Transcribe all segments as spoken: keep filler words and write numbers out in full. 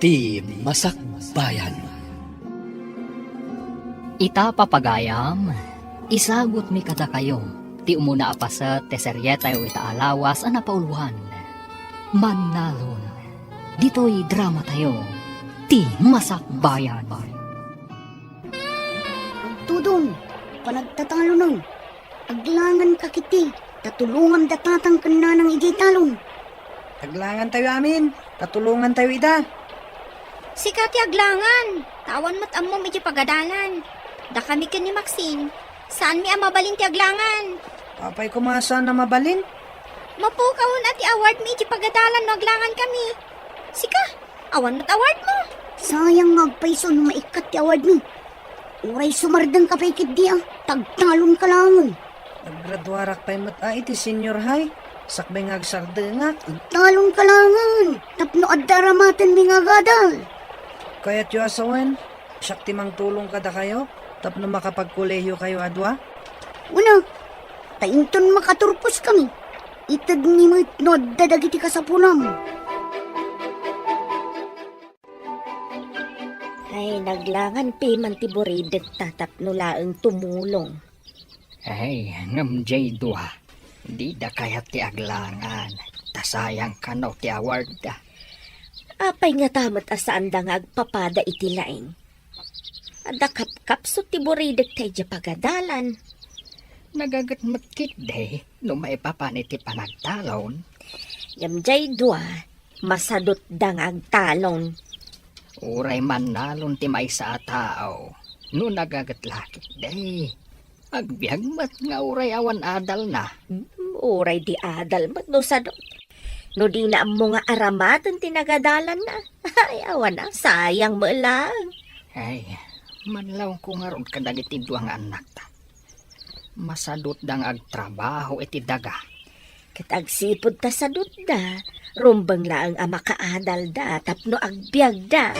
Ti Masakbayan. Ita, papagayam, isagutmi kadakayo ti umuna a paset ti serietayo ita a lawas a napauluan, Mannalon. Ditoy dramatayo, Ti Masakbayan. Agtudong, panagtatalonen. Aglanganka ketdi, ta tulonganmi da tatang ken nanang idiay talon. Aglangantayo amin, ta tulongantayo ida. Sika ti aglangan, ta awan met ammom idiay pagadalan. Dakami ken ni Maxine, saanmi a mabalin ti aglangan. Apay koma a saan a mabalin? Mapukawen a ti awardmi idiay pagadalan no aglangangkami. Sika, awan met awardmo. Sayang nga agpayso no maikkat ti awardmi. Uray sumardengka pay ketdi a, ta agtalonka laengen. Naggraduarak pay met a iti senior high, sakbay nga agsardengak. Agtalonka laengen, tapno adda aramatenmi nga agadal. Kayatyo a sawen, siak ti mangtulong kadakayo, tapno makapagkolehiyokayo a dua? Una, ta inton makaturposkami, itedmi met no adda dagiti kasapulam. Ay, naglangan piman ti buridekta tapno laeng tumulong. Ay, ngem diay dua, dida kayat ti aglangan, ta sayang kano ti awardda. Apay ngata met a saanda nga agpapada iti laing? Adda kapkapsut ti buridekta idiay pagadalan. Nagaget met ketdi no maipapan iti panagtalon. Ngem diay dua, masadutda nga agtalon. Uray Mannalon ti maysa a tao, no nagaget la ketdi. Agbiag met nga uray awan adalna. Hmm, uray di adal met no sadut. No dina ammo nga aramaten ti nagadalanna, ay, awan a, sayang met laeng. Ay, manlawko ngarud kadagiti dua nga annakta. Masadutda nga agtrabaho iti daga. Ket agsipud ta sadutda, rumbeng laeng a makaadalda tapno agbiagda.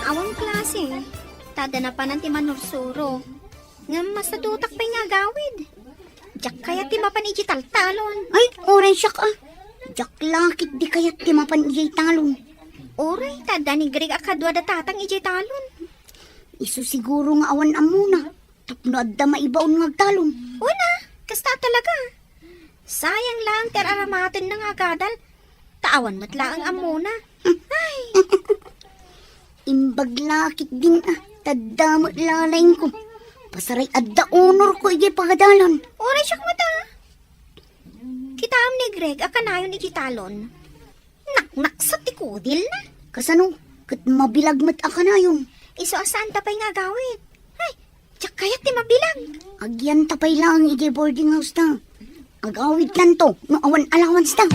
Awan klase, ta adda napanan ti manursuro. Ngem masadutak pay nga agawid. Diak kayat ti mapan idiay taltalon. Ay, uray siak a. Diak la ketdi kayat ti mapan idiay talon. Uray, ta adda ni Greg a kadua da tatang idiay talon. Isu siguro nga awan ammona, tapno adda maibaon nga agtalon. Una, kasta talaga. Sayang laeng ti ar-aramatenna nga agadal, ta awan met laeng ammona. Ay! Imbag la ketdin a, ta adda met la laingko. Pasaray adda honorko idiay pagadalan. Uray siak met a. Kitaem ni Greg a kanayon idiay talon. Naknakset ti kudilna. Kasano? Ket mabilag met a kanayon. Isu a saanta pay nga agawid. Ay, diak kayat ti mabilag. Agyanta pay laeng idiay boarding house ta. Agawidtanto no awan allowance ta.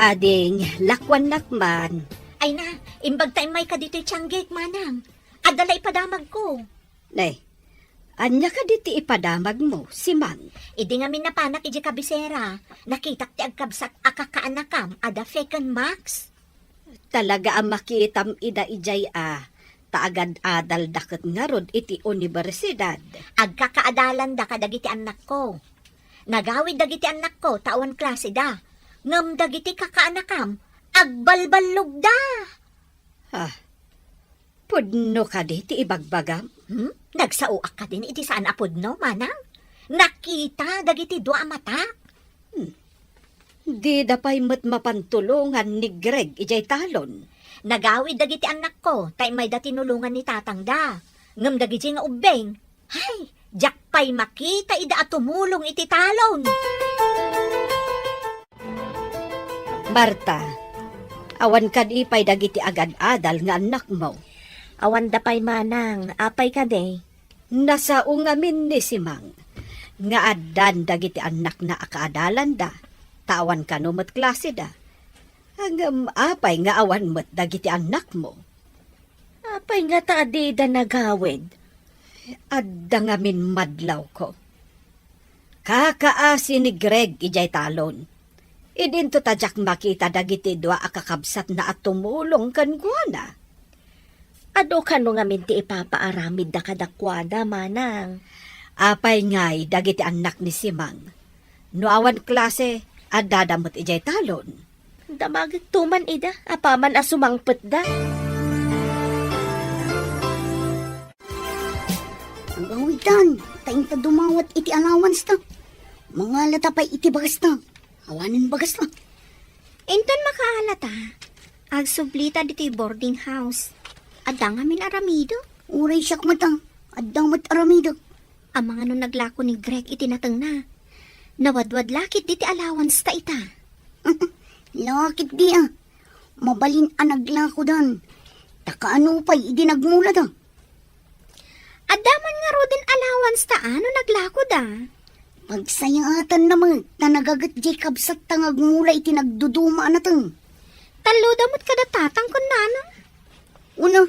Ading, lakuannak man. Ay na, imbag ta immayka ditoy tianggek, manang. Adda la ipadamagko. Ne, ania kadi ti ipadamagmo, Simang? Idi ngamin napanak idiay kabisera, nakitak ti agkabsat a kakaanakam a da Feckenmax. Talaga a makitam ida idiay a, ta agad-adalda ket ngarud iti universidad. Agkakaadalanda kadagiti annakko. Nagawid dagiti annakko ta awan klaseda. Ngem dagiti kakaanakam, agballballogda. Ah, pudno kadi ti ibagbagam? Hmm? Nagsaoak kadin iti saan a pudno, manang? Nakita dagiti dua a matak. Hmm. Dida pay met mapan tulongan ni Greg idiay talon. Nagawid dagiti annakko, ta immayda tinulongan ni tatangda. Ngem dagiti nga ubbing, hay, diak pay makita ida a tumulong iti talon. Marta, awan kadi pay dagiti agad-adal nga annakmo? Awanda pay manang, apay kadi? Nasao ngamin ni Simang nga addan dagiti annakna a kaadalanda, ta awan kano met klaseda. Ngem apay nga awan met dagiti annakmo? Apay ngata a dida nagawid? Adda ngamin madlawko. Kakaasi ni Greg idiay talon. Idinto ta diak makita dagiti dua a kakabsatna a tumulong kenkuana. Adu kano ngamin ti ipapaaramidda kadakuada, manang? Apay ngay dagiti annak ni Simang? No awan klase, addada met idiay talon. Damagekto man ida, apaman a sumangpetda. Agawidtan, ta inta dumawat iti allowance ta. Mangalata pay iti bagasta. Awanen bagasta. Inton makaalata, agsublita ditoy boarding house. Adda ngamin aramidek. Uray siak met a, adda met aramidek. Amangan no naglako ni Greg iti natengna. Nawadwad lakit diti allowance ta ita. Lakit di a. Mabalin a naglakodan. Ta kaano pay idi nagmulada? Adda man ngaruden allowance ta a no naglakoda. Pagsayaatan na met ta nagaget jay kabsat ta nga agmula iti nagduduma a nateng. Talloda met kada tatang ken nanang. Una,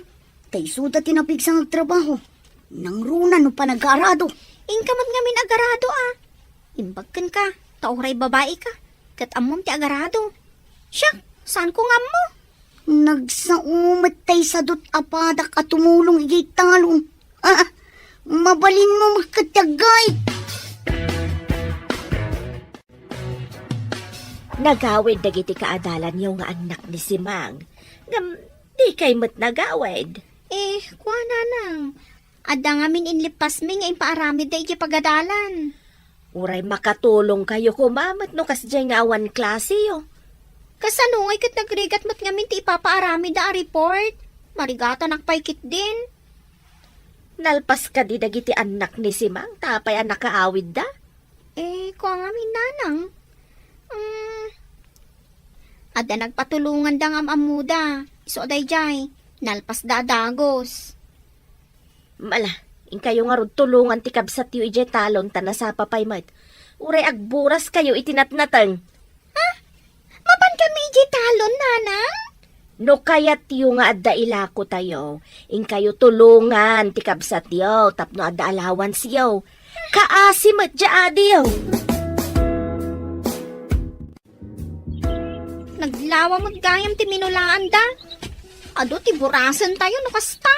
ta isuda ti napigsa nga agtrabaho. Nangruna no panagarado. Inka met ngamin agarado a. Imbag kenka, ta uray babai ka, ket ammom ti agarado. Siak, saanko nga ammo. Nagsao met tay sadut a padak a tumulong idiay talon. Ah, mabalinmo met ket ti aggaid. Nagawid dagiti kaadalanyo nga annak ni Simang. Ngem, dikay met nagawid. Eh, kuana nang, adda ngamin inlippasmi nga impaaramidda idiay pagadalan. Uray makatulongkayo koma met no kasdiay nga awan klaseyo. Kasano ngay ket nagrigat met ngamin ti ipapaaramidda a report? Marigatanak pay ketdin. Nalpas kadi dagiti annak ni Simang ta apay a nakaawidda? Eh, kua ngamin nanang. Mm, adda nagpatulonganda nga am-ammoda. Isu a daydiay, nalpasda a dagus. Mala, inkayo ngarud tulongan ti kabsatyo idiay talon ta nasapa pay met. Uray agburaskayo iti natnateng. Ha? Mapan kami idiay talon, nanang? No kayatyo nga adda ilakotayo, inkayo tulongan ti kabsatyo tapno adda allowanceyo. Kaasi met diay adiyo. Naglawa met gayam ti minulaanda. Adu ti burasentayo no kasta.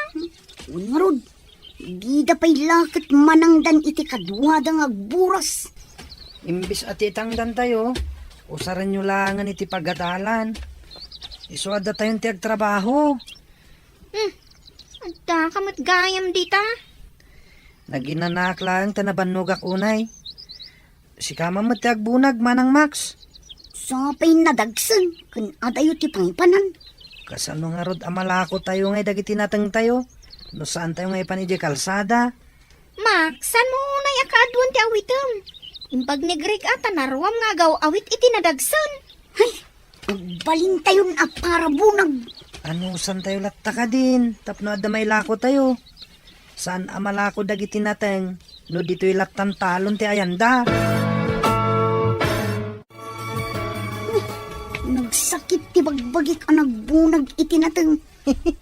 Wen ngarud, dida pay la ket manangdan iti kaduada nga agburas. Imbes a ti itangdantayo, usarenyo laengen iti pagadalan. Isu a datayon ti agtrabaho. Hmm, adda ka met gayam dita. Naginanak laeng ta nabannogak unay. Sika man met ti agbunag, Manang Max. Sapay nadagsen ken adayo ti pangipanan. Kasano ngarud a malakotayo ngay dagiti natengtayo no saantayo nga ipan idiay kalsada? Max, saanmo unay a kaaduan ti awitem? Imbag ni Greg a ta naruam nga agaw-awit iti nadagsen. Hay, agbalintayon a parabunag. Anusantayo latta kadin tapno adda mailakotayo? Saan a malako dagiti nateng no ditoy lattan talon ti ayanda. Nagsakit ti bagbagik a nagbunag iti nateng.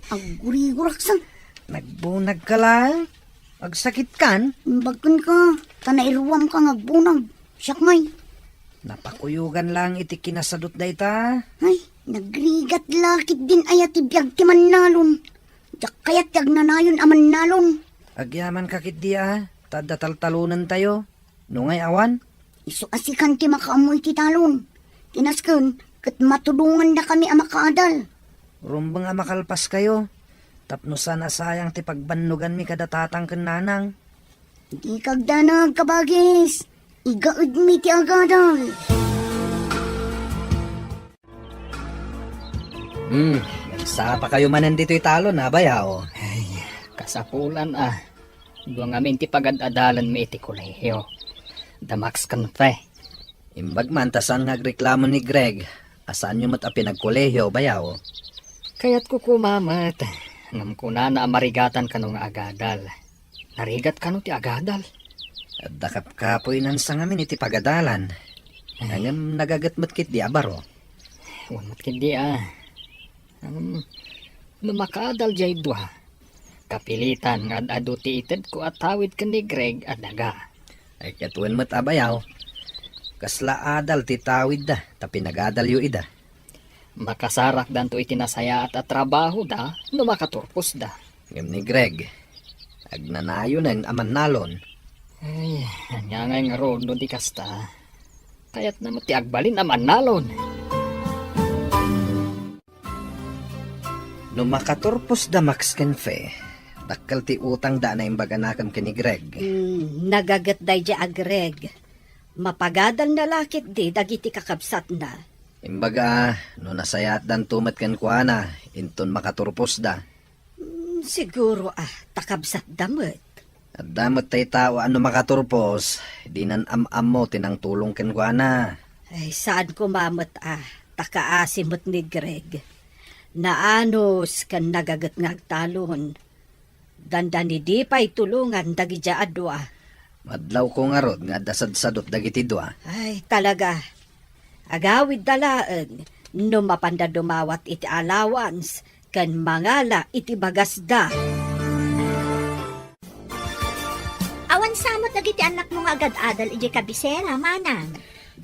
Agguriguraksa. Nagbunagka laeng? Agsakitkan? Imbagkenka, ta nairuamka nga agbunag. Siak ngay. Napakuyogan laeng iti kinasadut dayta. Ay, nagrigat la ketdin aya ti biag ti mannalon. Diak kayat ti agnanayon a mannalon. Agyamanka ketdi a, ta adda taltalonentayo. No ngay awan? Isu a sikan ti makaammo iti talon. Ti nasken, ket matulongandakami a makaadal. Rumbeng a makalpaskayo, tapno saan a sayang ti pagbannoganmi kada tatang ken nanang. Dika agdanag, kabagis. Igaedmi ti agadal. Hmm, nagsapakayo manen ditoy talon, a, bayaw? Ay, kasapulan, a. Dua ngamin ti pagad-adalanmi iti kolehiyo. Da Max ken Fe. Imbag man ta saan nga agreklamo ni Greg a saanyo met a pinagkolehiyo, bayaw? Kayatko koma met, ngem kunana a marigatan kano nga agadal. Narigat kano ti agadal? Adda kapkapoy nansa ngamin iti pagadalan. Ay. Ngem nagaget met ketdi a baro. Wen met ketdi a. Ngem no makaadal jay dua, kapilitan nga ad-adu ti itedko a tawid ken ni Greg a daga. Ay, ket wen met a bayaw. Kasla adal ti tawidda, ta pinagadalyo ida. Makasarakdanto iti nasayaat a trabahoda no makaturposda. Ngem ni Greg, agnanayonen a mannalon. Ay, ania ngay ngarud no di kasta? Kayatna met ti agbalin a mannalon. No makaturpos da Max ken Fe, dakkel ti utang da a naimbag a nakem ken ni Greg. Hmm, nagaget daydi a Greg. Mapagadalna la ketdi dagiti kakabsatna. Imbaga, no nasayaatdanto met kenkuana, inton makaturposda. Hmm, siguro, ah, ta kabsatda met. Adda met tay tao a no makaturpos, dinan am-ammo ti nangtulong kenkuana. Ay, saan koma met, ah, ta kaasi met ni Greg. Naanus ken nagaget nga agtalon. Dandani di pay tulongan dagiti a dua. Madlawko ngarud nga adda sadsadot dagiti dua. Ay, talaga. Agawidda laeng no mapanda dumawat iti allowance ken mangala iti bagasda. Awan sa met dagiti annakmo nga agad-adal idiay kabisera, manang?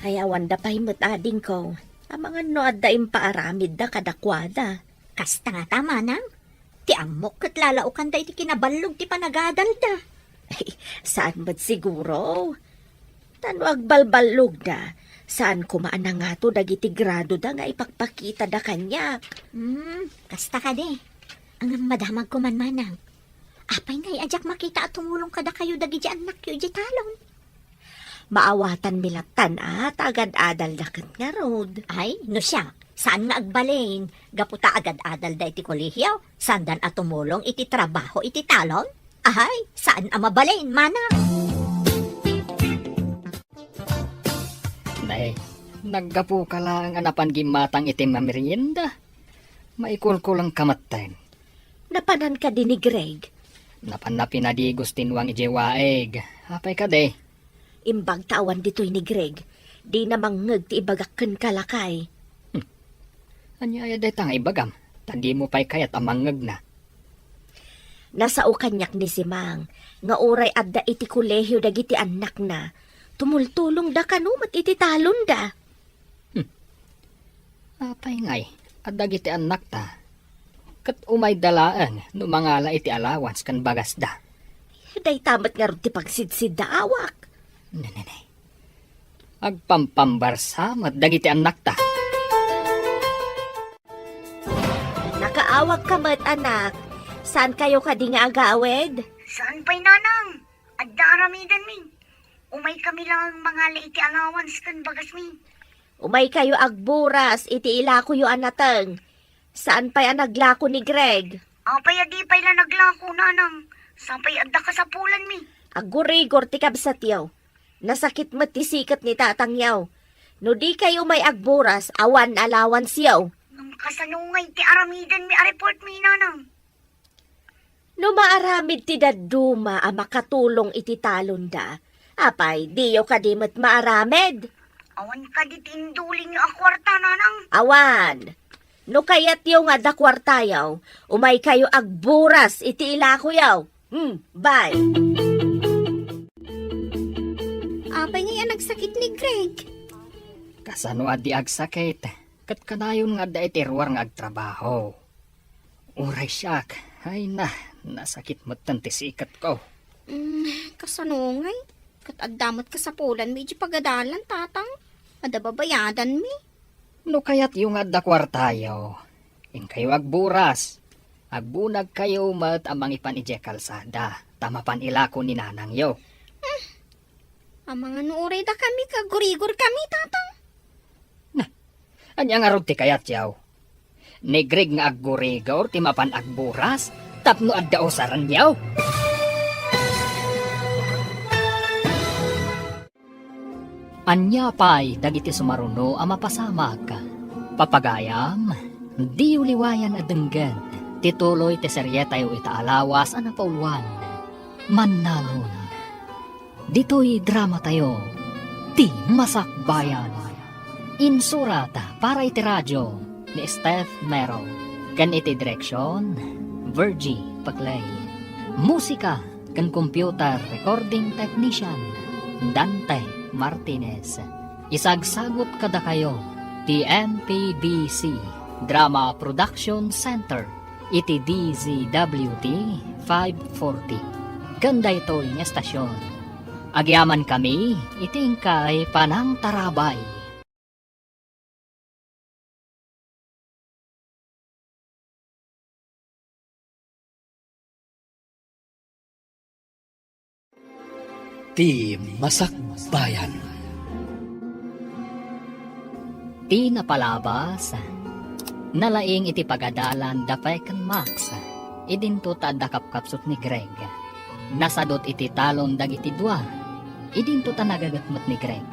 Ay, awanda pay met, adingko. Amangan no adda impaaramidda kadakuada. Kasta ngata, manang? Ti ammok ket lalaokanda iti kinaballog ti panagadalda. Saan met siguro? Ta no agbalballogda, saan koma a nangato dagiti gradoda nga ipakpakitada kaniak. Hmm, kasta kadi. Ngem madamagko man, manang. Apay ngay a diak makita a tumulong kadakayo dagiti annakyo idiay talon? Maawatanmi lattan a ta agad-adalda ket ngarud. Ay, no siak, saan nga agbalin, gapu ta agad-adalda iti kolehio, saandan a tumulong iti trabaho iti talon? Ahay, saan a mabalin, manang. Nay, naggapuka laeng a napan gimmatang iti mamerienda. Maikulkulangka metten. Napanan kadi ni Greg? Napanna pinadigos ti nuang idiay waig. Apay kadi? Imbag ta awan ditoy ni Greg. Dina mangngeg ti ibagak kenka, lakay. Hmm. Ania aya dayta nga ibagam? Ta dimo pay kayat a mangngegna. Nasao kaniak ni Simang nga uray adda iti kolehio dagiti annakna, tumultulongda kano met iti talonda. Hmm. Apay ngay, a dagiti annakta, ket umayda laeng no mangala iti allowance ken bagasda. Dayta met ngarud ti pagsidsiddaawak. Ne, ne, ne. Agpampambarsa met dagiti annakta. Nakaawagka met, anak. Saankayo kadi nga agawid? Saan pay, nanang. Adda aramidenmi. Umaykami laeng mangala iti allowance ken bagasmi. Umaykayo agburas iti ilakoyo a nateng. Saan pay a naglako ni Greg? Apay a di pay la naglako, nanang? Sapay adda kasapulanmi. Aggurigor ti kabsatyo. Nasakit met ti siket ni tatangyo. No dikayo umay agburas, awan allowance-yo. Ngem kasano ngay ti aramidenmi a reportmi, nanang? No maaramid ti dadduma a makatulong iti talonda, apay, diyo kadi met maaramid? Awan kadi ti indulingyo a kuarta, nanang? Awan. No kayatyo nga adda kuartayo, umaykayo agburas iti ilakoyo. Hmm, bye. Apay ngay a nagsakit ni Greg? Kasano a di agsakit? Ket kanayon nga adda iti ruar nga agtrabaho. Uray siak, ay na, nasakit metten ti siketko. Mm, kasano ngay? Ket adda met kasapulanmi iti pagadalan, tatang. Adda babayadanmi. No kayatyo nga adda kuartayo, inkayo agburas. Agbunagkayo met a mangipan idiay kalsada, ta mapan ilako ni nanangyo. Hmm. Amangan no uray dakami, kaggurigorkami, tatang. Na, ania ngarud ti kayatyo? Ni Greg nga aggurigor ti mapan agburas tapno adda usarenyo? Ania pay dagiti sumaruno a mapasamak? Papagayam, diyo liwayan a denggen ti tuloy ti serietayo ita a lawas a napauluan, Mannalon. Ditoy dramatayo, Ti Masakbayan. Insurat para iti radio ni Steph Mero, ken iti direksion, Virgie Paclay. Musika ken computer recording technician, Dante Martinez. Isagsagut kadakayo ti M P B C Drama Production Center iti D Z W T five forty. Ken daytoy nga estasion, Agyamankami iti inkay panangtarabay. Ti Masakbayan. Ti napalabas, nalaing iti pagadalan da Pek ken Max. Idinto ta adda kapkapsut ni Greg. Nasadut iti talon dagiti dua. Idinto ta nagaget met ni Greg.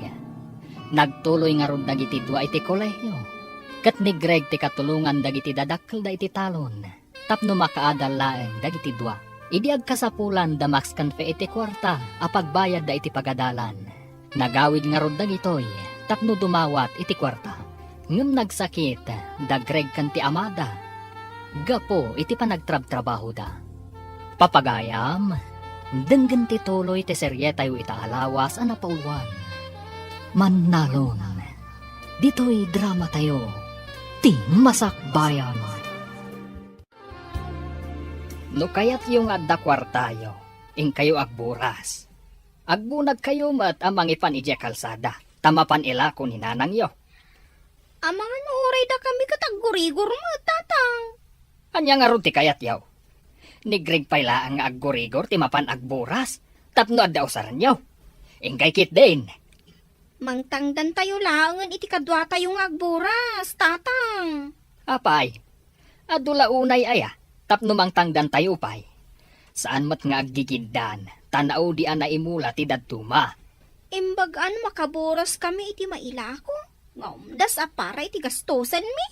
Nagtuloy ngarud dagiti dua iti kolehio, ket ni Greg ti katulongan dagiti dadakkelda iti talon. Tapno makaadal laeng dagiti dua. Idi agkasapulan da Max ken Fe iti kuarta a pagbayadda iti pagadalan, nagawid ngarud dagitoy tapno dumawat iti kuarta. Ngem nagsakit da Greg ken ti amada gapu iti panagtrabtrabahoda. Papagayam, denggen ti tuloy ti serietayo ita a lawas a napauluan. Mannalon, ditoy dramatayo, Ti Masakbayan. No kayatyo nga adda kuartayo, inkayo agburas. Agbunagkayo met a mangipan idiay kalsada, ta mapan ilako ni nanangyo. Amangan no uray dakami ket aggurigor met, Tatang. Ania ngarud ti kayatyo? Ni Greg pay laeng nga aggurigor ti mapan agburas tapno adda usarenyo. Inggay ketdin. Mangtangdantayo laengen iti kaduatayo nga agburas, Tatang. Apay, adu la unay aya tapno mangtangdantayo pay? Saan met nga aggigiddan, ta naudi a naimula ti dadduma. Imbag-an makaburaskami iti mailako, nga umdas a para iti gastosenmi.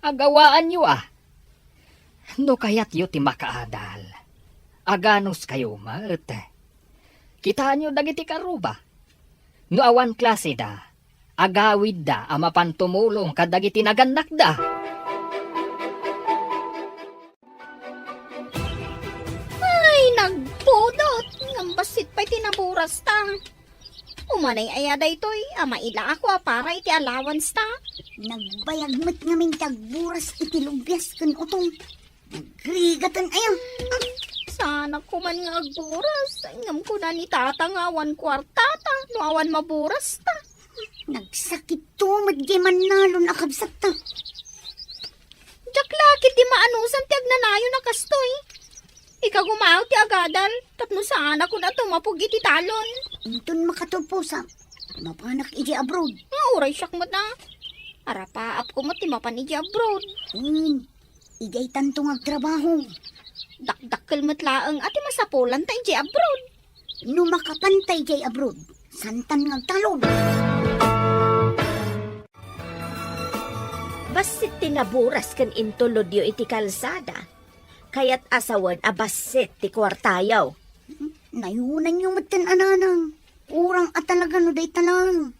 Agawaanyo a. No kayatyo ti makaadal, aganuskayo met. Kitaenyo dagiti karuba. No awan klaseda, agawidda a mapan tumulong kadagiti nagannakda. Ay, nagpudot! Ngem bassit pay ti naburasta. Umanay aya daytoy a mailako a para iti allowance ta? Nagbayag met ngamin ti agburas iti lubias ken utong. Nagrigaten aya. Saanak koma nga agburas. Ngem kuna ni Tata nga awan kuarta ta no awan maburas ta. Nagsakitto met diay mannalon a kabsatta. Diak la ketdi maanusan ti agnanayon a kastoy. Ikagumaw ti agadal tapno saanakon a tumapog iti talon. Inton makatulposak, mapanak idiay abroad. Nga uray siak met a. Arapaapko met ti mapan idiay abroad. Wen, idiay tanto nga agtrabaho. Dakdakkel met laeng a ti masapulanta idiay abroad. No makapanta idiay abroad, santan nga agtalon. Bassit ti naburas ken intulodyo iti kalsada. Kayat a sawen a bassit ti kuartayo. Nayunanyo metten a nanang. Kurang a talaga no dayta laeng.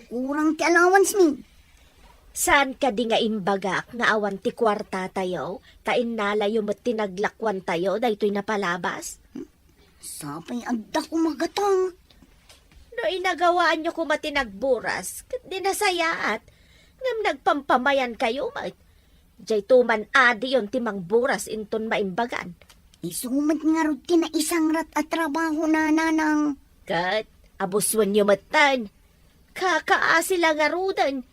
Kurang ti allowance mi. Saan kadi nga imbagak nga awan ti kuartatayo, ta innalayo met ti naglakuantayo daytoy napalabas? Sapay adda koma gatang. No inagawaanyo koma ti nagburas, ket di nasayaat, ngem nagpampamayankayo met. Diay tuman adiyon ti mangburas inton maimbagan. Isu met ngarud ti naisangrat a trabaho na, nanang. Ket abusuenyo metten. Kakaasi la ngaruden.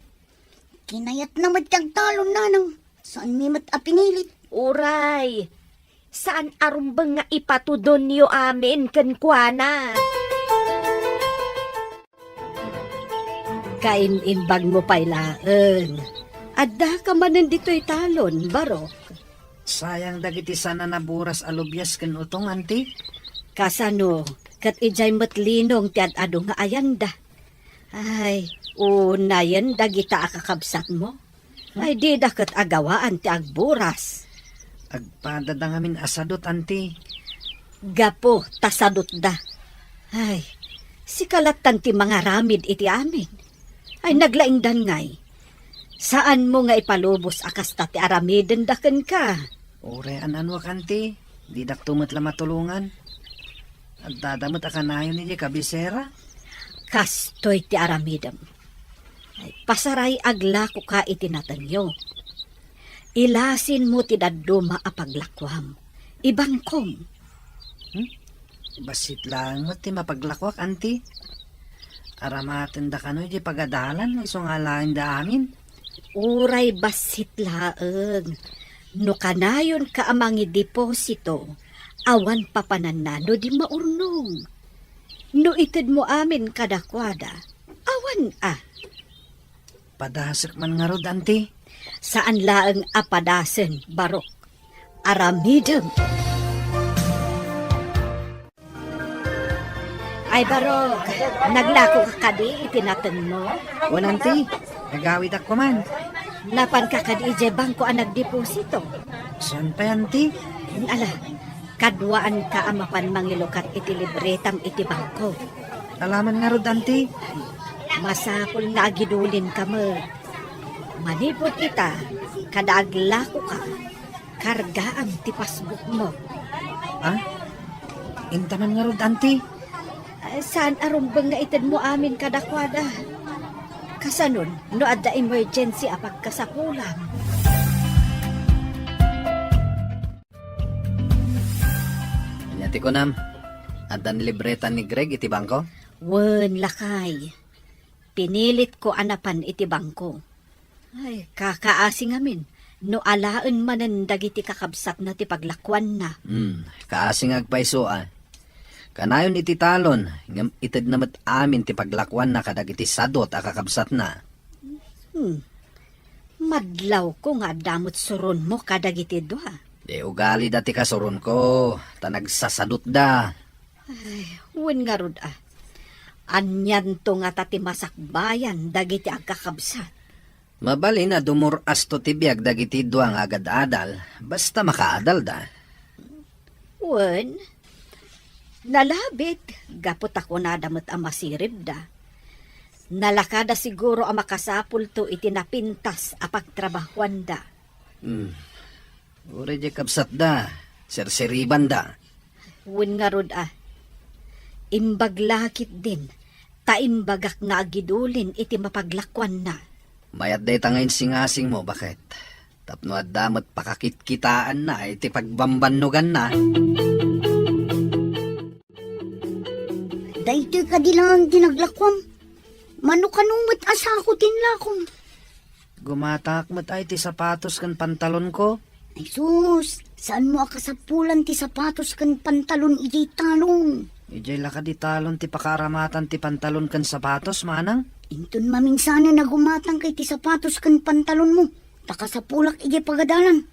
Kinayatna met ti agtalon, nanang. Saanmi met a pinilit. Uray, saan a rumbeng nga ipatudonyo amin kenkuana. Kaim-imbagmo pay laeng. Addaka manen ditoy talon, Barok. Sayang dagiti saan a naburas a lubias ken utong, anti. Kasano, ket idiay met linong ti ad-adu nga ayanda. Ay, unayen dagita a kakabsatmo. Ay, dida ket agawaan ti agburas. Agpadada ngamin a sadut, anti. Gapu ta sadutda. Ay, sika lattan ti mangaramid iti amin. Ay, naglaingdan ngay. Saanmo nga ipalubos a kasta ti aramidenda kenka. Uray an-anuak, anti, didakto met la matulongan. Addada met a kanayon idiay kabisera. Kastoy ti aramidem. Ay, pasaray aglakoka iti natenyo. Ilasinmo ti dadduma a paglakuam. Ibangkom. Hmm? Bassit laeng met ti mapaglakuak, anti. Aramatenda kano idiay pagadalan nga isu nga alaenda amin. Uray bassit laeng. No kanayonka a mangideposito, awan papananna no di maurnong. No itedmo amin kadakuada, awan a. Padasek man ngarud, anti. Saan laeng a padasen, Barok. Aramidem. Ay, Barok, naglako ka kadi iti natengmo? Wen, anti, nagawidak koman. Napan ka kadi idiay bangko a nagdeposito? Saan pay, anti? Ala, kaduaanka a mapan mangilukat iti libretam iti bangko. Alaman ngarud, anti. Masapul nga agidulinka met. Manipud ita, kada aglakoka, kargaam ti passbookmo. Ah? Intaman ngarud, anti? Ah, saan a rumbeng nga itedmo amin kadakuada. Kasanon, no adda emergency a pagkasapulam? Ania ti kunam? Adda ni libreta ni Greg iti bangko? Wen, lakay. Pinilitko a napan iti bangko. Ay, kakaasi ngamin, no alaen manen dagiti kakabsatna ti paglakuanna. Hmm, kaasi nga agpayso a. Kanayon iti talon, ngem itedna met amin ti paglakuanna kadagiti sadut a kakabsatna. Hmm. Madlawko nga adda met suronmo kadagiti dua. Di ugalida ti kasuronko, ta nagsasadutda. Ay, wen ngarud a. Anianto ngata ti masakbayan dagiti agkakabsat? Mabalin a dumur-asto ti biag dagiti dua nga agad-adal, basta makaadalda. Wen, nalabit, gapu ta kunada met a masiribda. Nalakada siguro a makasapulto iti napintas a pagtrabahuanda. Hmm. Uray diay kabsatda, sirsiribanda. Wen ngarud a. Imbag la ketdin, ta imbagak nga agidulin iti mapaglakuanna. Mayat dayta nga insingasingmo, baket. Tapno adda met pakakitkitaanna iti pagbambannoganna. Daytoy kadi laeng ti naglakuam. Mano kano met a sako ti inlakom? Gumatak met ay ti sapatos ken pantalonko. Ay sus, saanmo a kasapulan ti sapatos ken pantalon idiay talon? Idiay la kadi talon ti pakaaramatan ti pantalon ken sapatos, manang? Inton maminsanen a gumatangka iti sapatos ken pantalonmo, ta kasapulak idiay pagadalan.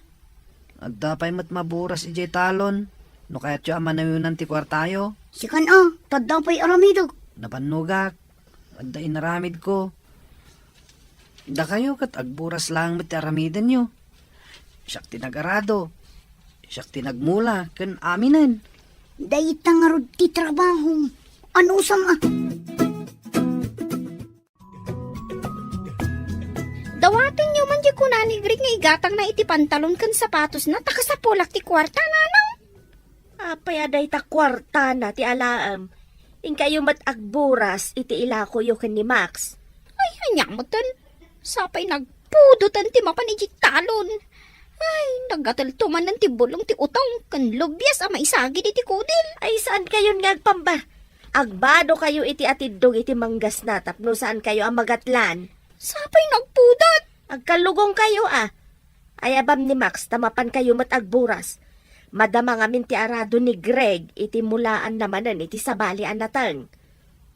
Adda pay met maburas idiay talon, no kayatyo a manayonan ti kuartayo. Sikan a, ta adda pay aramidek. Napannogak, adda inaramidko. Dakayo ket agburas laeng met ti aramidenyo. Siak ti nagarado, siak ti nagmula, ken aminen. Dayta ngarud ti trabahom. Anusam a? Dawatenyo man diay kuna ni Greg nga igatangna iti pantalon ken sapatosna, ta kasapulak ti kuarta, nanang. Apay a dayta kuartana ti alaem? Inkayo met agburas iti ilakoyo ken ni Max. Ay, ania metten? Sapay nagpudoten ti mapan idiay talon. Ay, nagatelto manen ti bulong ti utong ken lubias a maisagid iti kudil. Ay, saankayon nga agpamba? Agbadokayo iti atiddog iti manggasna tapno saankayo a magatlan. Sapay nagpudot. Agkallugongkayo a. Ayabam ni Max ta mapankayo met agburas. Madama ngamin ti arado ni Greg iti mulaanna manen iti sabali a nateng.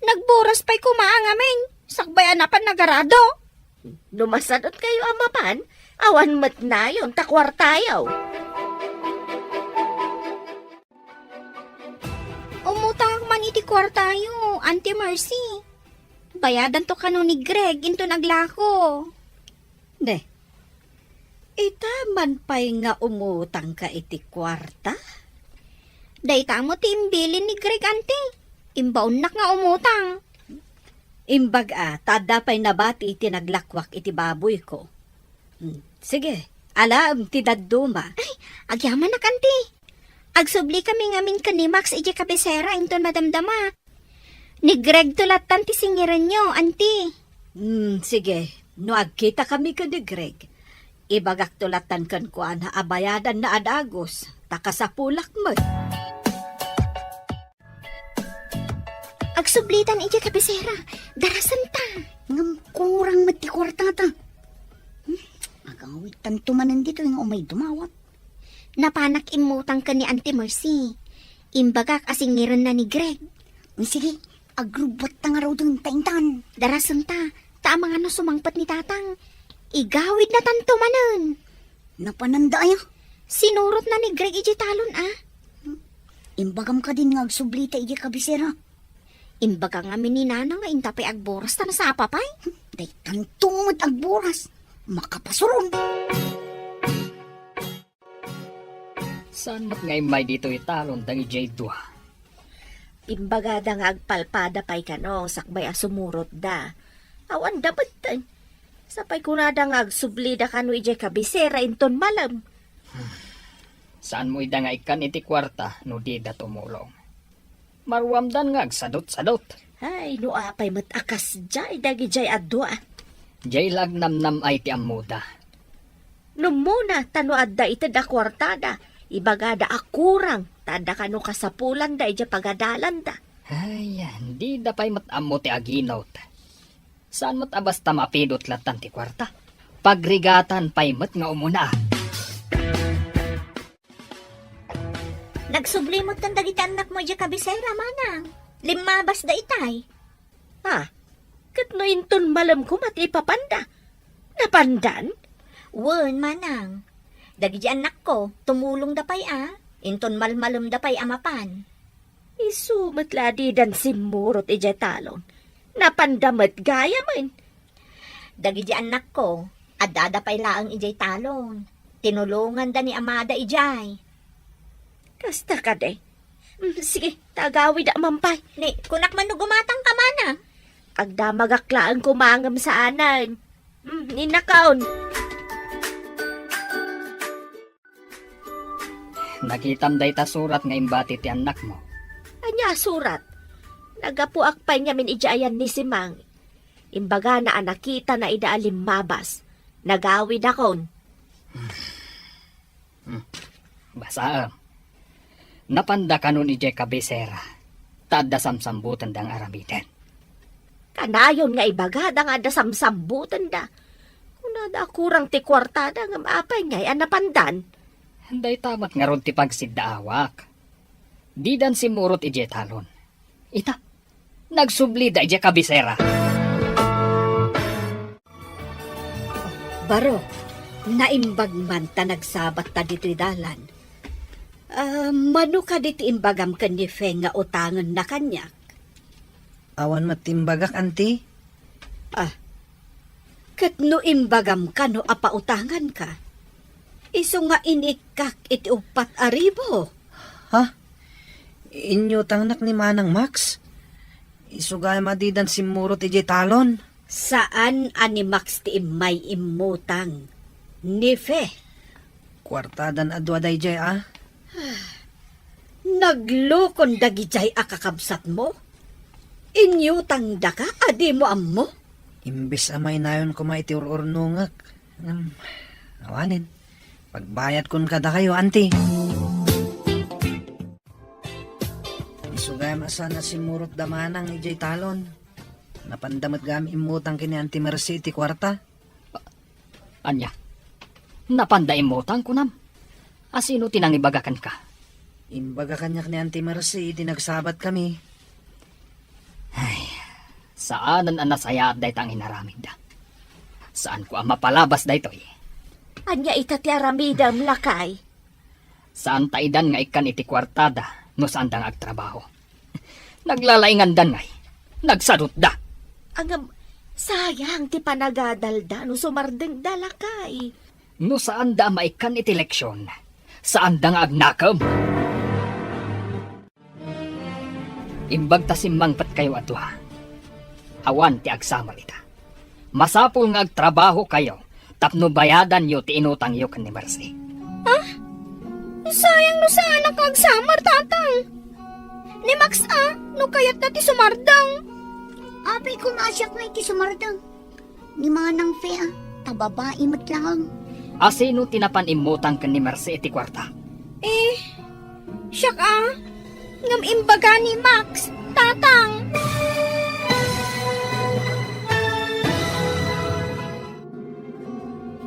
Nagburas pay koma a ngamin, sakbay a napan nagarado. No masadutkayo a mapan, awan met nayon ta kuartayo. Umutangak man iti kuartayo, Auntie Mercy. Bayadanto kano ni Greg inton aglako. Ne, ita man pay nga umutangka iti kuarta? Dayta met ti imbilin ni Greg, Auntie. Imbaonnak nga umutang. Imbag a, ta adda pay nabati iti naglakuak iti baboyko. Hmm, sige, alaem ti dadduma. Ay, agyamanak, Auntie. Agsubli kami ngamin ken ni Max idiay kabesera inton madamdama. Ni Greg to lattan ti singirenyo, Auntie. Hmm, sige. No agkita kami ken ni Greg, ibagak to lattan kenkuana a bayadanna a dagus, ta kasapulak met. Sublitan idiay kabisera. Darasenta. Ngem kurang met ti kuartata. Hmm? Agawidtanto manen ditoy nga umay dumawat. Napanak immutang ken ni Auntie Mercy. Imbagak a singirenna ni Greg. Sige, agrubbuatta ngaruden ta intan. Darasenta, ta amangan no sumangpet ni Tatang. Igawidnatanto manen. Napananda aya? Sinurotna ni Greg idiay talon, a. Imbagam kadin nga agsublita idiay kabisera. Imbagak ngamin ni Nanang nga inta pay agburas ta nasapa pay. Daytanto met agburas. Makapasuron. Saan met nga immay ditoy talon dagidiay dua? Imbagada nga agpalpada pay kano sakbay a sumurotda. Awanda metten. Sapay kunada nga agsublida kano idiay kabisera inton malem. Saanmo ida nga ikkan iti kuarta no dida tumulong? Maruamdan nga agsadutsadut. Ay, no apay met a kasdiay dagidiay a dua. Diay la agnamnam-ay ti ammoda. Nummona, ta no adda ited a kuartada, ibagada a kurang, ta adda kano kasapulanda idiay pagadalanda. Ay, dida pay met ammo ti aginot. Saan met a basta mapidot lattan ti kuarta. Pagrigatan pay met nga umuna. Nagsubli met kan dagiti annakmo idiay kabisera, manang. Limmabasda itay. Ah, ket no inton malem koma ti ipapanda, napandan? Wen, manang. Dagiti annakko, tumulongda pay a. Inton malmalemda pay a mapan. Isu met la a didan simmurot idiay talon. Napanda met gayamen. Dagiti annakko, addada pay laeng idiay talon. Tinulonganda ni amada idiay. Kasta kadi. Mm, sige, ta agawida man pay. Ni, kunak man no gumatang ka mana. Agdamagak laeng koma ngem saanen. Mm, innakon. Nakitam dayta surat nga imbati ti annakmo. Ania a surat? Naggapuak pay ngamin idiay ayan ni Simang. Imbagana a nakitana ida a limmabas. Nagawidakon. Hmm. Basaem. Napanda kanon idiay kabisera, ta adda samsambutenda nga aramiden. Kanayon nga ibagada nga adda samsambutenda. Kunada a kurang ti kuartada ngem apay ngay a napandan? Dayta met ngarud ti pagsiddaawak. Didan simmurot idiay talon. Ita, nagsublida idiay kabisera. Baro, naimbag man ta nagsabatta ditoy dalan. Ah, mano kadi ti imbagam ken ni Fe nga utangenna kaniak? Awan met ti imbagak, anti. Ah, ket no imbagam kano a pautanganka, isu nga inikkak iti uppat a ribu. Ha? Inyutangnak ni Manang Max? Isu gayam a didan simmurot idiay talon. Saan a ni Max ti immay immutang. Ni Fe. Kuartadan a dua daydiay a. Naglukon dagidiay a kakabsatmo? Inyutangdaka a dimo ammo? Imbes a mainayon koma iti ur-urnongek. Ngem, awanen. Pagbayadkon kadakayo, anti. Isu gayam a saan a simmurotda manang idiay talon. Napanda met gayam immutang ken ni Anti Mercy iti kuarta. Ania? Napanda immutang, kunam? Asino ti nangibaga kenka? Imbaga kaniak ni Anti Mercy iti nagsabatkami. Ay, saanen a nasayaat dayta nga inaramidda. Saanko a mapalabas daytoy. Ania ita ti aramidem, lakay? Saan ta idan nga ikkan iti kuartada no saanda nga agtrabaho. Naglalaingandan ngay. Nagsadutda. Ngem, sayang ti panagadalda no sumardengda, lakay. No saanda a maikkan iti leksion, saanda nga agnakem. Imbag ta simmangpetkayo a dua, awan ti agsamer ita. Masapul nga agtrabahokayo tapno bayadanyo ti inutangyo ken ni Mercy. Ha? Sayang no saanak nga agsamer, Tatang. Ni Max a, no kayatna ti sumardeng. Apay koma a siak nga iti sumardeng. Ni Manang Fe a, ta babai met laeng. Asino ti napan immutang ken ni Mercy iti kuarta? Eh, siak a. Ngem imbaga ni Max, Tatang.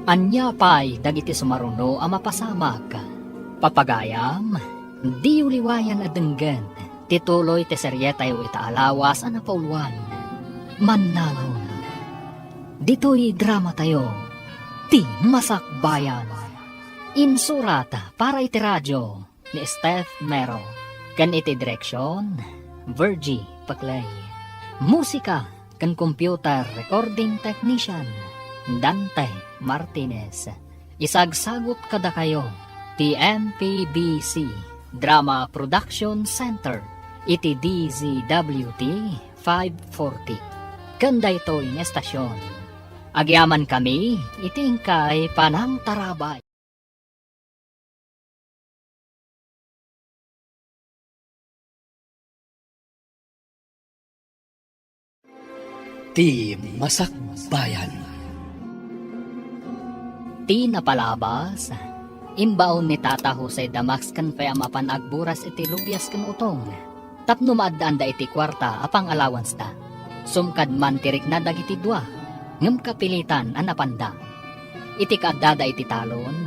Ania pay dagiti sumaruno a mapasamak? Papagayam, diyo liwayan a denggen ti tuloy ti serietayo ita a lawas a napauluan, Mannalon. Ditoy dramatayo, Ti Masakbayan. Insurat para iti radio ni Steph Mero, ken iti direksion, Virgie Paclay. Musika ken computer recording technician, Dante Martinez. Isagsagut kadakayo ti M P B C Drama Production Center iti D Z W T five forty. Ken daytoy nga estasion, agyamankami iti inkay panangtarabay. Ti Masakbayan. Ti napalabas, imbaon ni Tata Jose da Max ken Fe a mapan agburas iti lubias ken utong tapno maaddaanda iti kuarta a pang-allowance-da. Sumkad man ti rikna dagiti dua, ngem kapilitan a napanda. Iti kaaddada iti talon,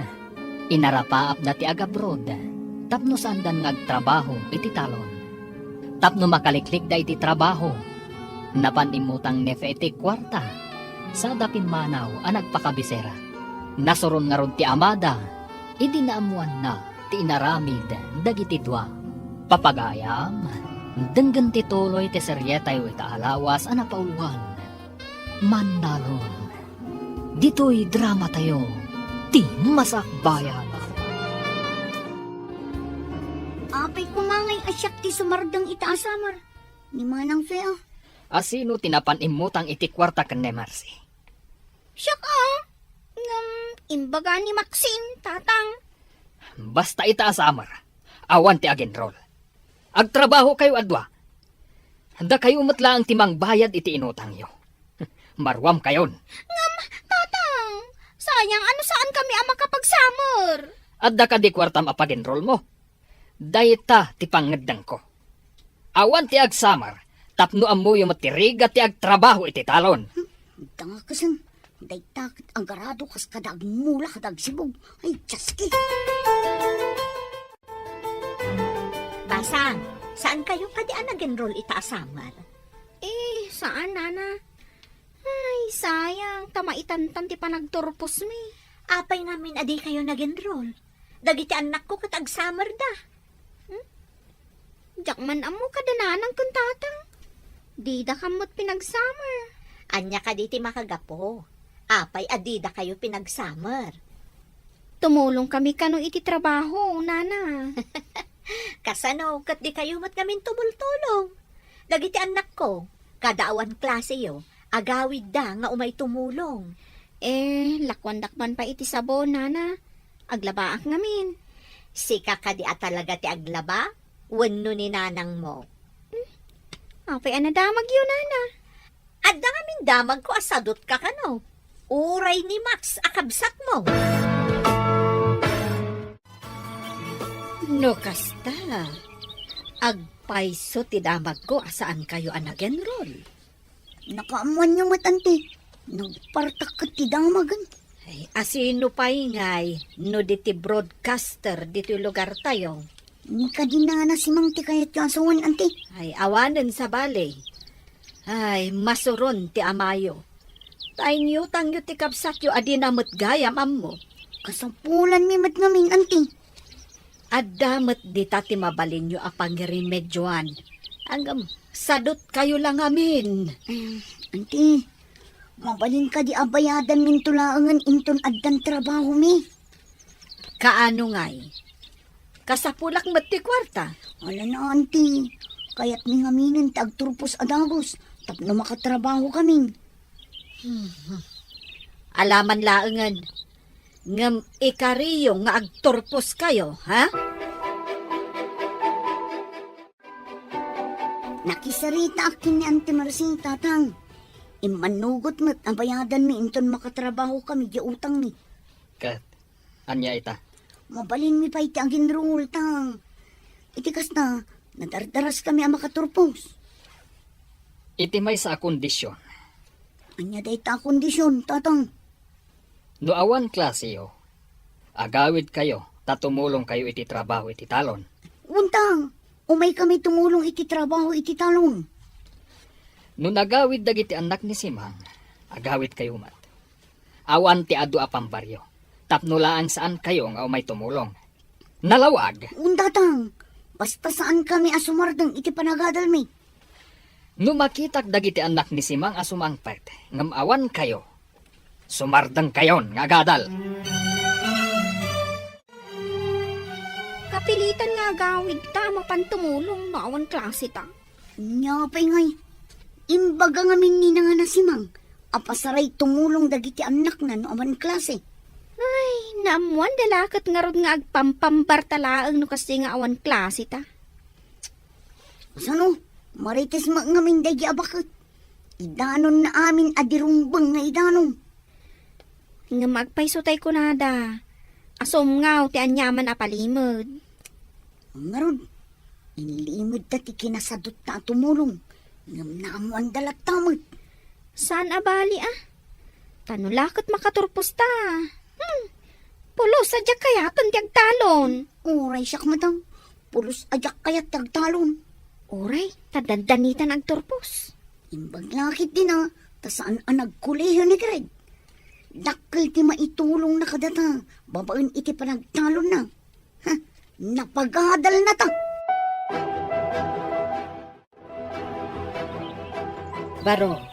inarapaapda ti agabroad tapno saandan nga agtrabaho iti talon. Tapno makaliklikda iti trabaho, napan immutang ni Fe iti kuarta, sada pimmanaw a nagpakabisera. Nasuron ngarud ti amada idi naammoanna ti inaramid dagiti dua. Papagayam, denggen ti tuloy ti serietayo ita a lawas a napauluan, Mannalon. Ditoy dramatayo, Ti Masakbayan. Apay koma ngay a siak ti sumardeng ita a summer ni Manang Fe a? A sino ti napan immutang iti kuarta ken ni Mercy? Siak a. Ngem imbaga ni Maxine, Tatang. Basta ita a summer, awan ti agenrol. Agtrabahokayo a dua. Dakayo met laeng ti mangbayad iti inutangyo. Maruamkayon. Ngem, Tatang, sayang a no saankami a makapag-summer. Adda kadi kuartam a pag-enrollmo? Dayta ti pangngeddengko. Awan ti ag-summer tapno ammoyo met ti rigat ti agtrabaho iti talon. Dangakesen, dayta ket agarado kas kada agmula kada agsibug. Ay, Dios ko. Basang, saankayo kadi a nag-enroll ita a summer? Eh, saan, Nana. Ay, sayang, ta maitantan ti panagturposmi. Apay ngamin a dikayo nag-enroll? Dagiti annakko ket ag-summerda. Hmm? Diak man ammo kada nanang ken tatang. Dida kan met pinag-summer. Ania kadi ti makagapu? Apay a didakayo pinag-summer? Tumulongkami kano iti trabaho, Nana. Kasano ket dikayo met ngamin tumultulong? Dagiti annakko, kada awan klaseyo, agawidda nga umay tumulong. Eh, lakuandak man pay iti sabon, Nana. Aglabaak ngamin. Sika kadi a talaga ti aglaba? Wenno ni nanangmo? Hmm? Apay a nadamagyo, Nana? Adda ngamin damagko a sadutka kano? Uray ni Max a kabsatmo? No kasta, agpayso ti damagko a saankayo a nag-enroll. Nakaammoanyo met, anti. Nagpartak ket ti damagen. Ay, asino pay ngay no di ti broadcaster ditoy lugartayo? Ni kadi nana si Mang ti kayatyo a sawen, anti? Ay, awanen sabali. Ay, masuron ti amayo. Ta inyutangyo ti kabsatyo a dina met gayam ammo. Kasapulanmi met ngamin, anti. Adda met dita ti mabalinyo a pangiremedioan. Ngem, sadutkayo la ngamin. Em, anti, mabalin kadi a bayadanminto laengen inton addan trabahomi? Kaano ngay? Kasapulak met ti kuarta? Ala na, anti. Kayatmi ngaminen ti agturpos a dagus tapno makatrabahokamin. Hmm. Alaman laengen. Ngem ikariyo nga agturposkayo, ha? Nakisaritaak ken ni Auntie Mercy, Tatang. Immannugot met a bayadanmi inton makatrabahokami diay utangmi. Ket ania ita? Mabalinmi pay ti aginruol, Tang. Iti kasta, nadardaraskami a makaturpos. Iti maysa a kondisyon. Ania dayta a kondisyon, Tatang? No awan klaseyo, agawidkayo ta tumulongkayo iti trabaho iti talon. Untang, umaykami tumulong iti trabaho iti talon. No nagawid dagiti annak ni Simang, agawidkayo met. Awan ti adu a pambaryo, tapno laeng saankayo nga umay tumulong. Nalawag. Undatang, basta saankami a sumardeng iti panagadalmi. No makitak dagiti annak ni Simang a sumangpet, ngem awankayo, sumardengkayon nga agadal. Kapilitan nga agawidta a mapan tumulong no awan klaseta. Nia pay ngay, imbaga ngamin ni Nana Simang a pasaray tumulong dagiti annakna no awan klase. Ay, naammoanda la ket ngarud nga agpampambarta laeng no kastoy nga awan klaseta. Sano, Marites met ngamin daydi a baket. Idanonna amin a di rumbeng nga idanon. Ngem agpayso tay kunada, asumngaw ti aniaman a palimed. Ngarud, inlimedda ti kinasadotta a tumulong, ngem naammoanda latta met. Saan a bali, a? Ta no la ket makaturposta. Hmm. Pulos a diak kayaten ti agtalon. Uray siak met, a. Pulos a diak kayat ti agtalon. Uray, ta dandanitan agturpos. Imbag la ketdin, a, ta saan a nagkolehiyo ni Greg. Dakkel ti maitulongna kadata babaen iti panagtalonna. Ha, napagadalnata. Barok,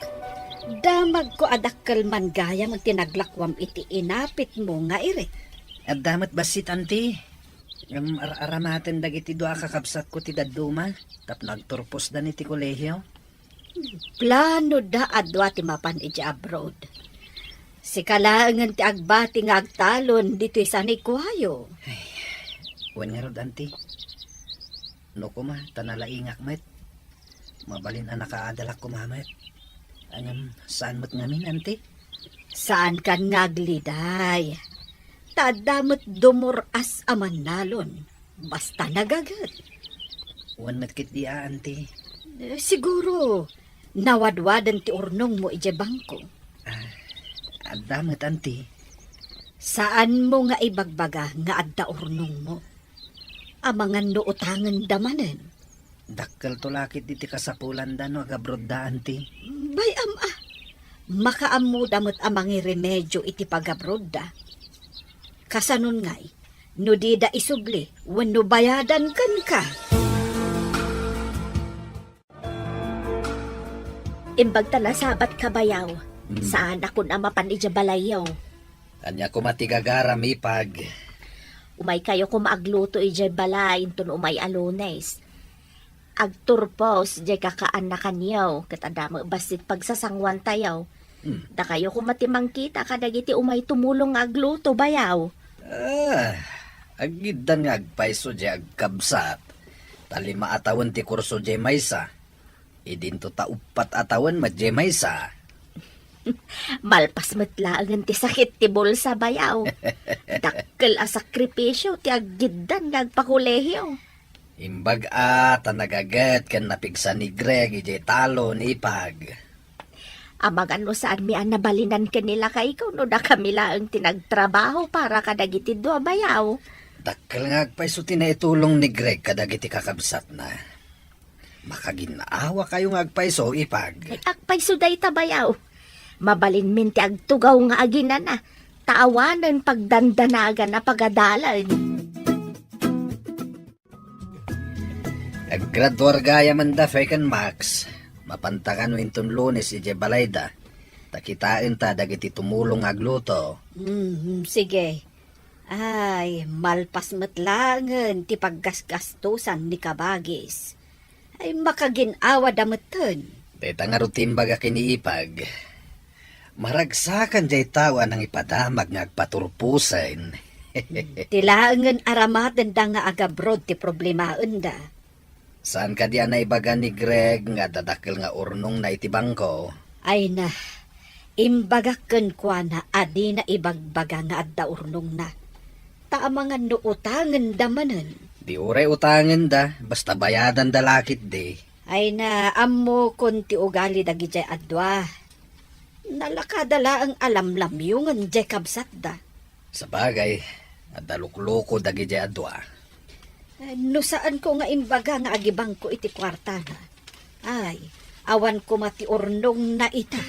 damagko a dakkel man gayam ti naglakuam iti inapitmo nga irik. Adda met bassit, anti. Ngem ar-aramaten dagiti dua a kakabsatko ti dadduma tapno agturposdan iti kolehio. Planoda a dua ti mapan iti abroad. Sika laengen ti agbati nga agtalon ditoy sanikuayo. Ay, wen ngarud, anti. No koma, ta nalaingak met. Mabalin a nakaadalak koma met. Ngem saan met ngamin, anti? Saankan nga agliday. Ta adda met dumur-as a mannalon. Basta nagaget. Wen met ketdi a, anti. Eh, siguro, nawadwaden ti urnongmo idiay bangko. Ah, adda met, anti. Saanmo nga ibagbaga nga adda urnongmo. Amangan no utangenda manen. Dakkelto la ketdi ti kasapulanda no agabrodda, anti. Bay-am a. Makaammoda met a mangiremedio iti pagabrodda. Kasanon ngay, no dida isubli wenno bayadan kenka? Imbag ta nasabatka, bayaw. Mm. Saanakon a mapan idiay balayyo. Ania koma ti gagaram, ipag? Umaykayo koma agluto idiay balay inton umay a Lunes. Agturpos diay kakaannakanyo, ket adda met bassit pagsasanguantayo. Hmm. Dakayo koma ti mangkita kadagiti umay tumulong nga agluto, bayaw. Ah, aggiddan nga agpayso diay agkabsat. Ta lima a tawen ti kurso diay maysa. Idinto ta uppat a tawen met diay maysa. Malpas met laengen ti sakit ti bulsa, bayaw. Dakkel a sakripisio ti aggiddan nga agpakolehio. Imbag a ta nagaget ken napigsa ni Greg idiay talon, ipag. Amangan no saanmi a nabalinan ken ni lakayko no dakami laeng ti nagtrabaho para kadagiti dua, bayaw. Dakkel nga agpayso ti naitulong ni Greg kadagiti kakabsatna. Makagin-awakayo nga agpayso, ipag. Ay, agpayso dayta, bayaw. Mabalinmin ti agtugaw nga aginana, ta awanen pagdandanagan a pagadalan. Aggraduar gayam da, Fek ken Max. Mapanta kano inton Lunes idiay balayda. Ta kitaenta dagiti tumulong nga agluto. Mm, sige. Ay, malpas met laengen ti paggasgastosan ni kabagis. Ay, makagin-awada metten. Dayta ngarud ti imbaga ken ni ipag. Maragsakan diay tao a nangipadamag nga agpaturposen. Ti laengen aramatenda nga agabroad ti problemaenda. Saan kadi a naibaga ni Greg nga adda dakkel nga urnongna iti bangko? Ay na, imbagak kenkuana a dina ibagbaga nga adda urnongna. Ta amangan no utangenda manen. Di uray utangenda, basta bayadanda la ketdi. Ay na, ammokon ti ugali dagidiay a dua. Nalakada laeng a lamlamyongen diay kabsatda. Sabagay, adda lukluko dagidiay a dua. Eh, no saanko nga imbaga nga agibangko iti kuartana, ay, awan koma ti urnongna ita.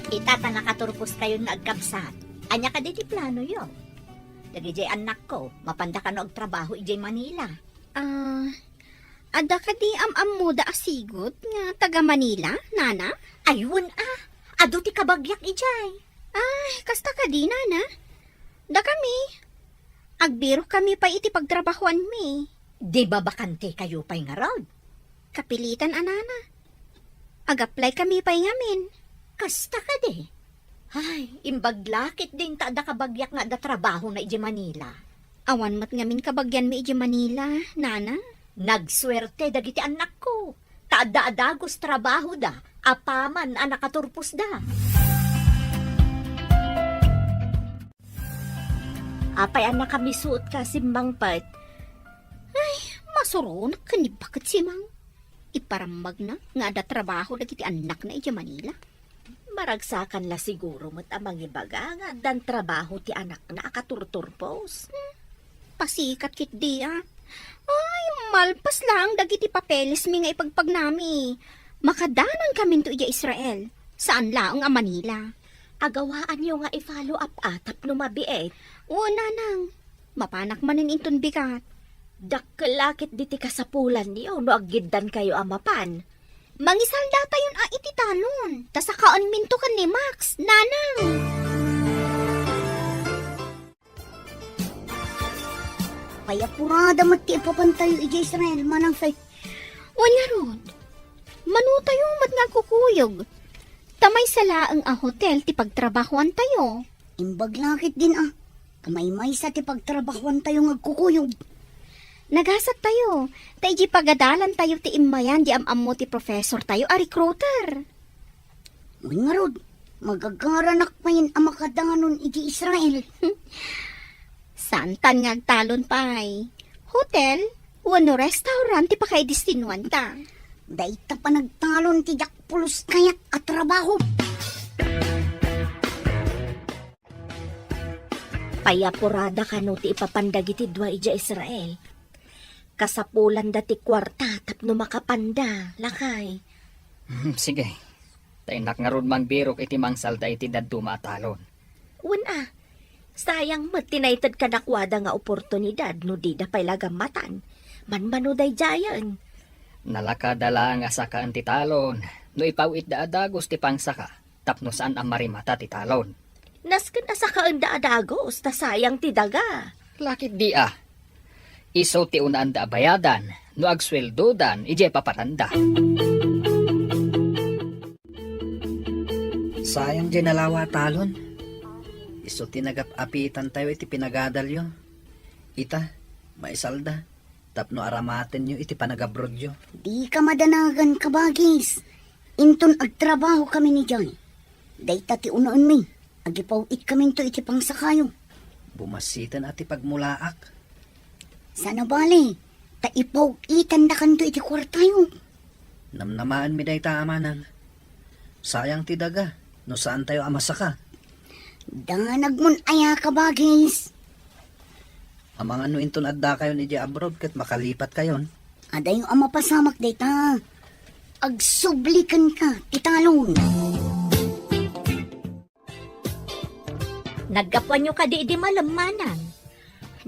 Ita ta nakaturposkayon nga agkabsat. Ania kadi ti planoyo? Dagidiay annakko, mapanda kano agtrabaho idiay Manila? Ah, adda kadi am-ammoda a sigud nga taga Manila, nana? Ay, wen a, adu ti kabagiak idiay. Ay, kasta kadi, nana? Dakami, agbirokkami pay iti pagtrabahoanmi. Di ba bakantekayo pay ngarud? Kapilitan a, nana. Ag-apply kami pay ngamin. Kasta kadi? Ay, imbag la ketdin ta adda kabagiak nga adda trabahona idiay Manila. Awan met ngamin kabagianmi idiay Manila, nana. Nagsuerte dagiti annakko, ta adda a dagus trabahoda apaman a nakaturposda. Apay a nakamisuotka a simmangpet? Ay, masuronak ken ni Baket Simang. Iparammagna nga adda trabaho dagiti annakna idiay Manila. Maragsakan la siguro met a mangibaga nga addan trabaho ti anakna a katurturpos. Hmm, pasikat ketdi a. Ay, malpas laeng dagiti papelesmi nga ipagpagnami. Makadanonkaminto idiay Israel. Saan laeng a Manila. Agawaanyo nga i-follow up a tapno mabiit. Wen, nanang. Mapanak manen inton bigat. Dakkel la ketdi ti kasapulanyo no aggiddankayo a mapan. Mangisaldatayon a iti talon, ta sakaenminto ken ni Max, nanang. Pay apurada met ti ipapantayo idiay Israel, manang Fe. Wen ngarud, manotayo met nga agkukuyog. Ta maysa laeng a hotel ti pagtrabahoantayo. Imbag la ketdin a, ta maymaysa ti pagtrabahoantayo nga agkukuyog. Nagasattayo, ta idiay pagadalantayo ti immayan di am-ammo ti profesortayo a recruiter. Wen ngarud, magagaranak mayen a makadanon idiay Israel. Saantan nga agtalon pay. Hotel wenno restaurant ti pakaidestinuanta. Dayta panagtalon ti diak pulos kayat a trabaho. Pay apurada kano ti ipapan dagiti dua idiay Israel. Kasapulanda ti kuarta tapno makapanda, lakay. Hmm, sige. Ta innak ngarud mangbirok iti mangsalda iti dadduma a talon. Wen a, sayang met ti naited kadakuada nga oportunidad no dida pay la gammatan. Manmano daydiayen. Nalakada laeng a sakaen ti talon no ipaw-itda a dagus ti pangsaka tapno saan a marimata ti talon. Nasken a sakaenda a dagus ta sayang ti daga. Lakit di a. Isu ti unaanda a bayadan no agsueldodan idiay papatanda. Sayang diay nalawa a talon. Isu ti nagap-apitantayo iti pinagadalyo. Ita, maisalda tapno aramatenyo iti panagabrodyo. Dika madanagan, kabagis. Inton agtrabahokami idiay, dayta ti unaenmi. Agipaw-itkaminto iti pangsakayo. Bumassiten a ti pagmulaak. Saan a bale, ta ipaw-itandakanto iti kuartayo. Namnamaenmi dayta, amanang. Sayang ti daga no saantayo a masaka. Danagmon aya, kabagis? Amangan no inton addakayon idiay abroad ket makalipatkayon. Adayo a mapasamak dayta. Agsubli kenka ti talon. Naggapuanyo kadi idi malem, manang?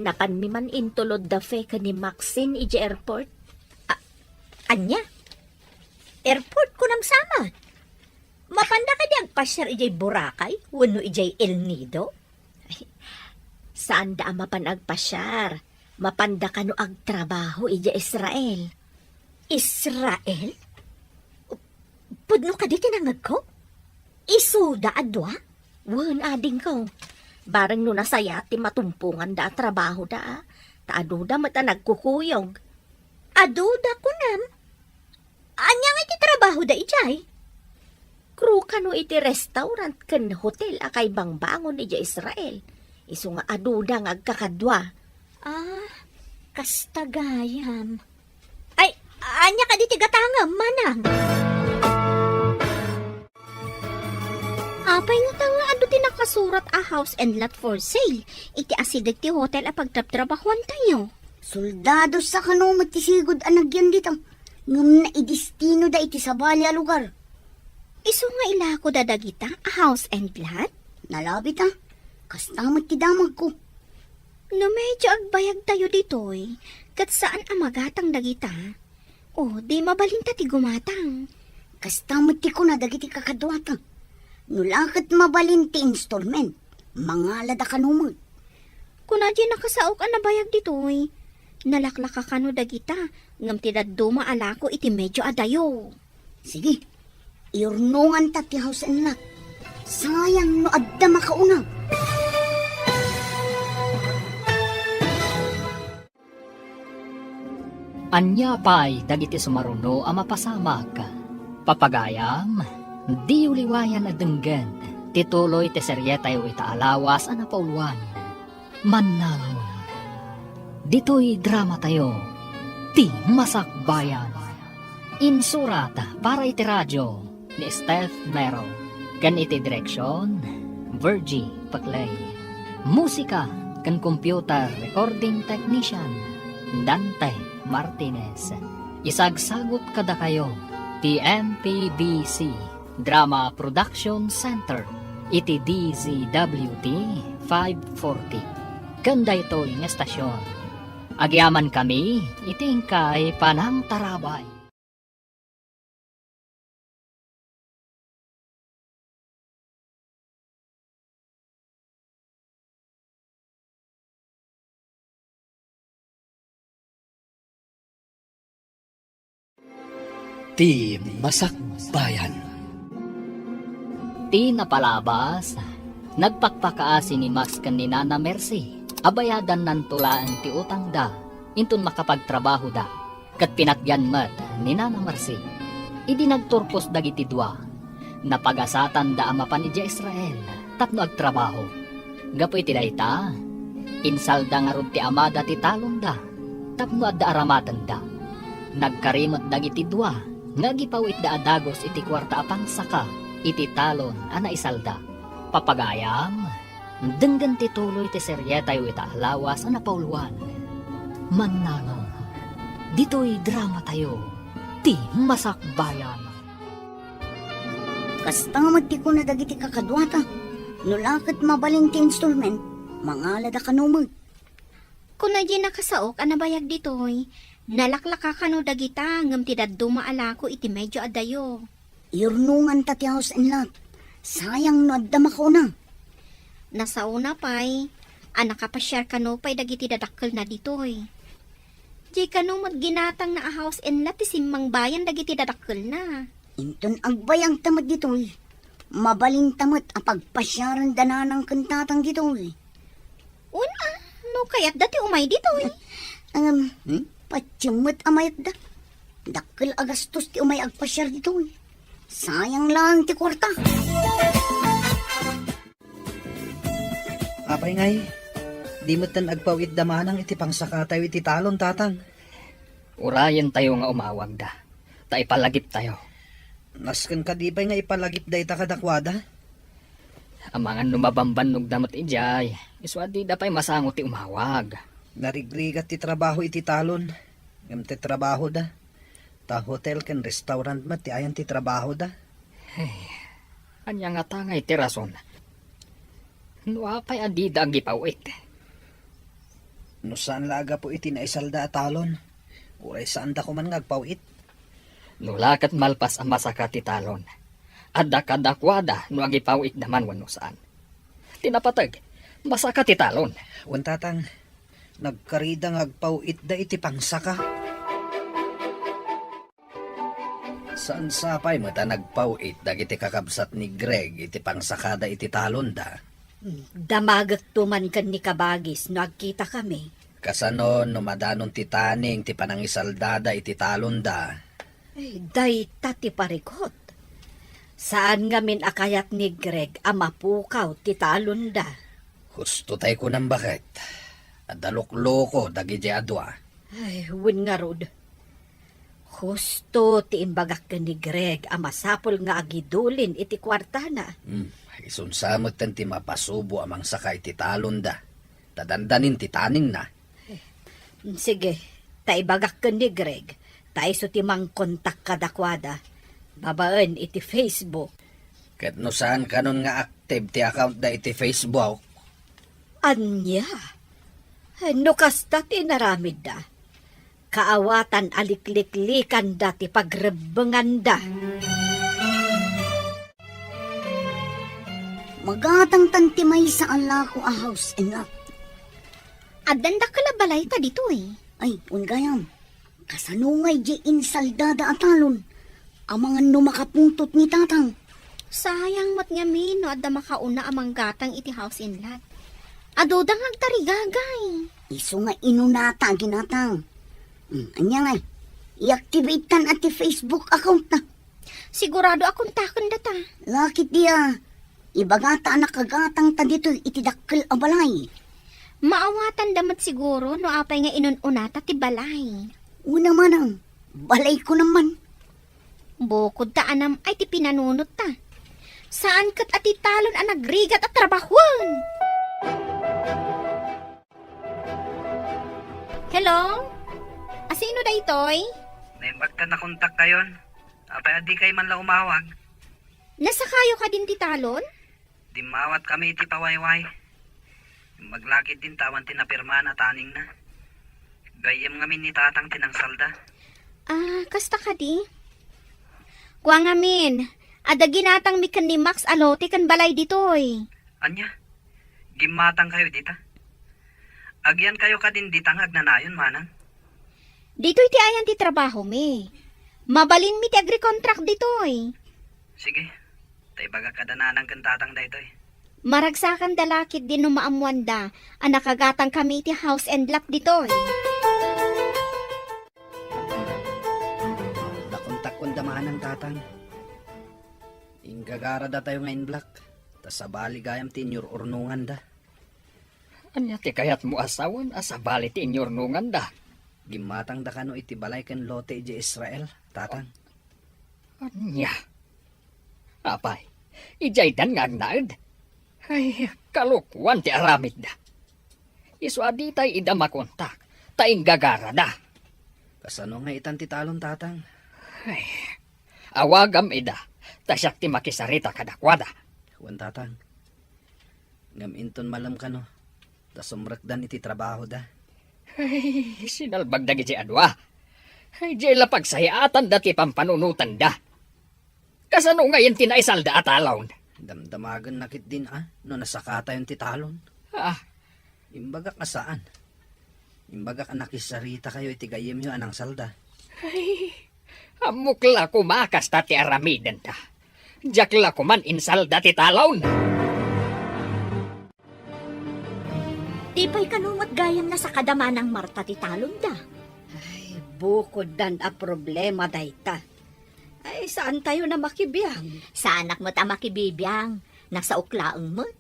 Napanmi man intulod da Fe ken ni Maxine idiay airport. A-, ania? Airport, kunam sama? Mapanda kadi agpasiar idiay Boracay wenno idiay El Nido? Ay, saanda a mapan agpasiar. Mapanda kano agtrabaho idiay Israel. Israel? Pudno kadi ti nangngegko? Isuda a dua? Wen, adingko. Bareng no nasayaat ti matumponganda a trabahoda, a. Ta aduda met a nagkukuyog. Aduda, kunam? Ania nga iti trabahoda idiay? Crew kano iti restaurant ken hotel a kaibangbangon idiay Israel. Isu nga aduda nga agkakadua. Ah, kasta gayam. Ay, ania kadi ti gatangem, manang? Apay ngata nga adu ti nakasurat a house and lot for sale iti asideg ti hotel a pagtrabtrabahuantayo? Soldado sa kano met ti sigud a nagyan dita, ngem naidestinoda iti sabali a lugar. Isu nga ilakoda dagita a house and lot? Nalabita. Kasta met ti damagko. No medyo agbayagtayo ditoy, ket saan a magatang dagita, o di mabalinta ti gumatang. Kasta met ti kuna dagiti kakaduata. No la ket mabalin ti installment, mangalada kano met. Kuna diay nakasaok a nabayag ditoy. Nalaklaka kano dagita, ngem ti dadduma a lako iti medyo adayo. Sige, iurnonganta ti house and lot. Sayang no adda makauna. Ania pay dagiti sumaruno a mapasamak? Papagayam, diyo liwayan a denggen ti tuloy ti serietayo ita a lawas a napauluan, Mannangon. Ditoy dramatayo, Ti Masakbayan. Insurat para iti radio ni Steph Mero, ken iti direksion, Virgie Paclay. Musika ken computer recording technician, Dante Martinez. Isagsagut kadakayo ti M P B C Drama Production Center iti D Z W T five forty. Ken daytoy nga estasion, agyamankami iti inkay panangtarabay. Ti Masakbayan. Ti napalabas, nagpakpakaasi ni Max ken ni Nana Mercy a bayadannanto laeng ti utangda inton makapagtrabahoda. Ket pinatgan met ni Nana Mercy. Idi nagturpos dagiti dua, napagasatanda a mapan idiay Israel tapno agtrabaho. Gapu iti dayta, insalda ngarud ti amada ti talonda tapno adda aramatenda. Nagkari met dagiti dua nga agipawitda a dagus iti kuarta a pangsaka iti talon a naisalda. Papagayam, denggen ti tuloy ti serietayo ita a lawas a napauluan. Mannangon, ditoy dramatayo, Ti Masakbayan. Kasta met ti kuna dagiti kakaduata, no la ket mabalin ti installment, mangalada kano met. Kuna diay nakasaok a nabayag ditoy, nalaklaka kano dagita ngem ti dadduma a lako iti medyo adayo. Iurnonganta ti house and lot. Sayang no adda makauna. Nasaona pay a nakapasiar kano pay dagiti dadakkelna ditoy. Diay kano met ginatangna a house and lot ti simmangbayan dagiti dadakkelna. Inton agbayagta met ditoy, mabalinta met a pagpasiarenda nanang ken tatang ditoy. Wen a, no kayatda ti umay ditoy. Ngem, hmm? Patiem met a mayatda. Dakkel a gastos ti umay agpasiar ditoy. Sayang laeng ti kuarta. Apay ngay, di metten agpaw-itda manang iti pangsakatayo iti talon, tatang? Urayentayo nga umawagda, ta ipalagiptayo. Nasken kadi pay nga ipalagip dayta kadakuada? Amangan no mabambannogda met idiay, isu a dida pay masango ti umawag. Narigrigat ti trabaho iti talon, ngem ti trabahoda, ta hotel ken restaurant met ti ayan ti trabahoda. Hey, ania ngata ngay ti rason? No apay a dida agipaw-it? No saan la a gapu iti naisalda a talon, uray saanda koman nga agpaw-it. No la ket malpas a masaka ti talon, adda kadakuada no agipaw-itda man wenno saan. Ti napateg, masaka ti talon. Wen, tatang, nagkarida nga agpaw-itda iti pangsaka. Saan sapay met a nagpaw-it dagiti kakabsat ni Greg iti pangsakada iti talonda? Damagekto man ken ni Kabagis no agkitakami. Kasano no madanon ti taning ti panangisaldada iti talonda? Ay, dayta ti parikut. Saan ngamin a kayat ni Greg a mapukaw ti talonda. Husto tay kunam, baket. Adda lukloko dagidiay a dua. Ay, wen ngarud. Husto ti imbagak ken ni Greg a masapul nga agidulin iti kuartana. Hmm. Isunsa metten ti mapasubo a mangsaka iti talonda, ta dandanin ti taningna. Sige, ta ibagak ken ni Greg, ta isu ti mangkontak kadakuada, babaen iti Facebook. Ket no saan kanon nga active ti accountda iti Facebook? Ania? No kasta ti inaramidda, kaawatan a likliklikanda ti pagrebbenganda. Magatangtan ti maysa a lako a house and lot. Addan dakkel a balay ta ditoy. Ay, wen gayam. Kasano ngay di insaldada a talon? Amangan no makapungtot ni tatang. Sayang met ngamin no adda makauna a manggatang iti house and lot. Aduda nga agtarigagay. Isu nga inunata a ginatang. Hmm, ania ngay? I-activate-tan a ti Facebook account na. Sigurado a kontaken data. Lakit dia. Ibagata a nakagatang ta ditoy iti dakkel a balay. Maawatan da met siguro no apay nga inun-unata ti balay. Una manang, balay ko naman. Bukod ta anam ay ti pinanunot ta. Saan ket a ti talon a nagrigat a trabahuan. Hello? Asino daytoy? Naimbag ta nakontak kayon. Apay, adi kay man la umawag? Nasakayo kadin ti talon? Dimmawat kami iti pawayway. Maglakid din tawan ti napirman a taningna. Gayyem ngamin ni tatang ti nangsalda. Ah, kasta kadi? Kua ngamin, adda ginatangmi ken ni Max a lote ken balay ditoy. Ania? Gimmatang kayo dita? Agian kayo kadin dita nga agnanayon, manang? Ditoy ti ayan ti trabahomi. Mabalinmi ti agricontract ditoy. Sige, ta ibagak kada nanang ken tatang daytoy. Maragsakan da lakit din no maammuanda a nakagatang kami iti house and lot ditoy. Nakontak kon da manang tatang. Inggagara datayo nga inblak, ta sabali gayam ti inyor-urnonganda. Ania ti kayatmo a sawen a sabali ti inyor-urnonganda? Gimmatangda kano iti balay ken lote idiay Israel, tatang. Ania? Apay, idiaydan nga agnaed? Ay, kalokuan ti aramidda. Isu a ditay ida makontak, ta inggagarada. Kasano nga itan ti talon, tatang? Ay, awagam ida, ta siak ti makisarita kadakuada. Wen, tatang. Ngem inton malem kano, ta sumrekdan iti trabahoda. Ay, sinalbag dagiti adua. Ay, diay la pagsayaatanda ti pampanunotanda. Kasano ngayen ti naisalda a talon? Damdamagenna ketdin a no nasakatayon ti talon. Ah. Imbagak a saan. Imbagak a nakisarita kayo iti gayyemyo a nangsalda. Ay, ammok la koma a kasta ti aramidenda. Diak la koman insalda ti talon. Di pay kano met gayam nasakada manang Marta ti talonda? Ay, bukoddan a problema dayta. Ay, saan tayo na makibiang? Saanak met a makibibiang. Nasaok laeng met.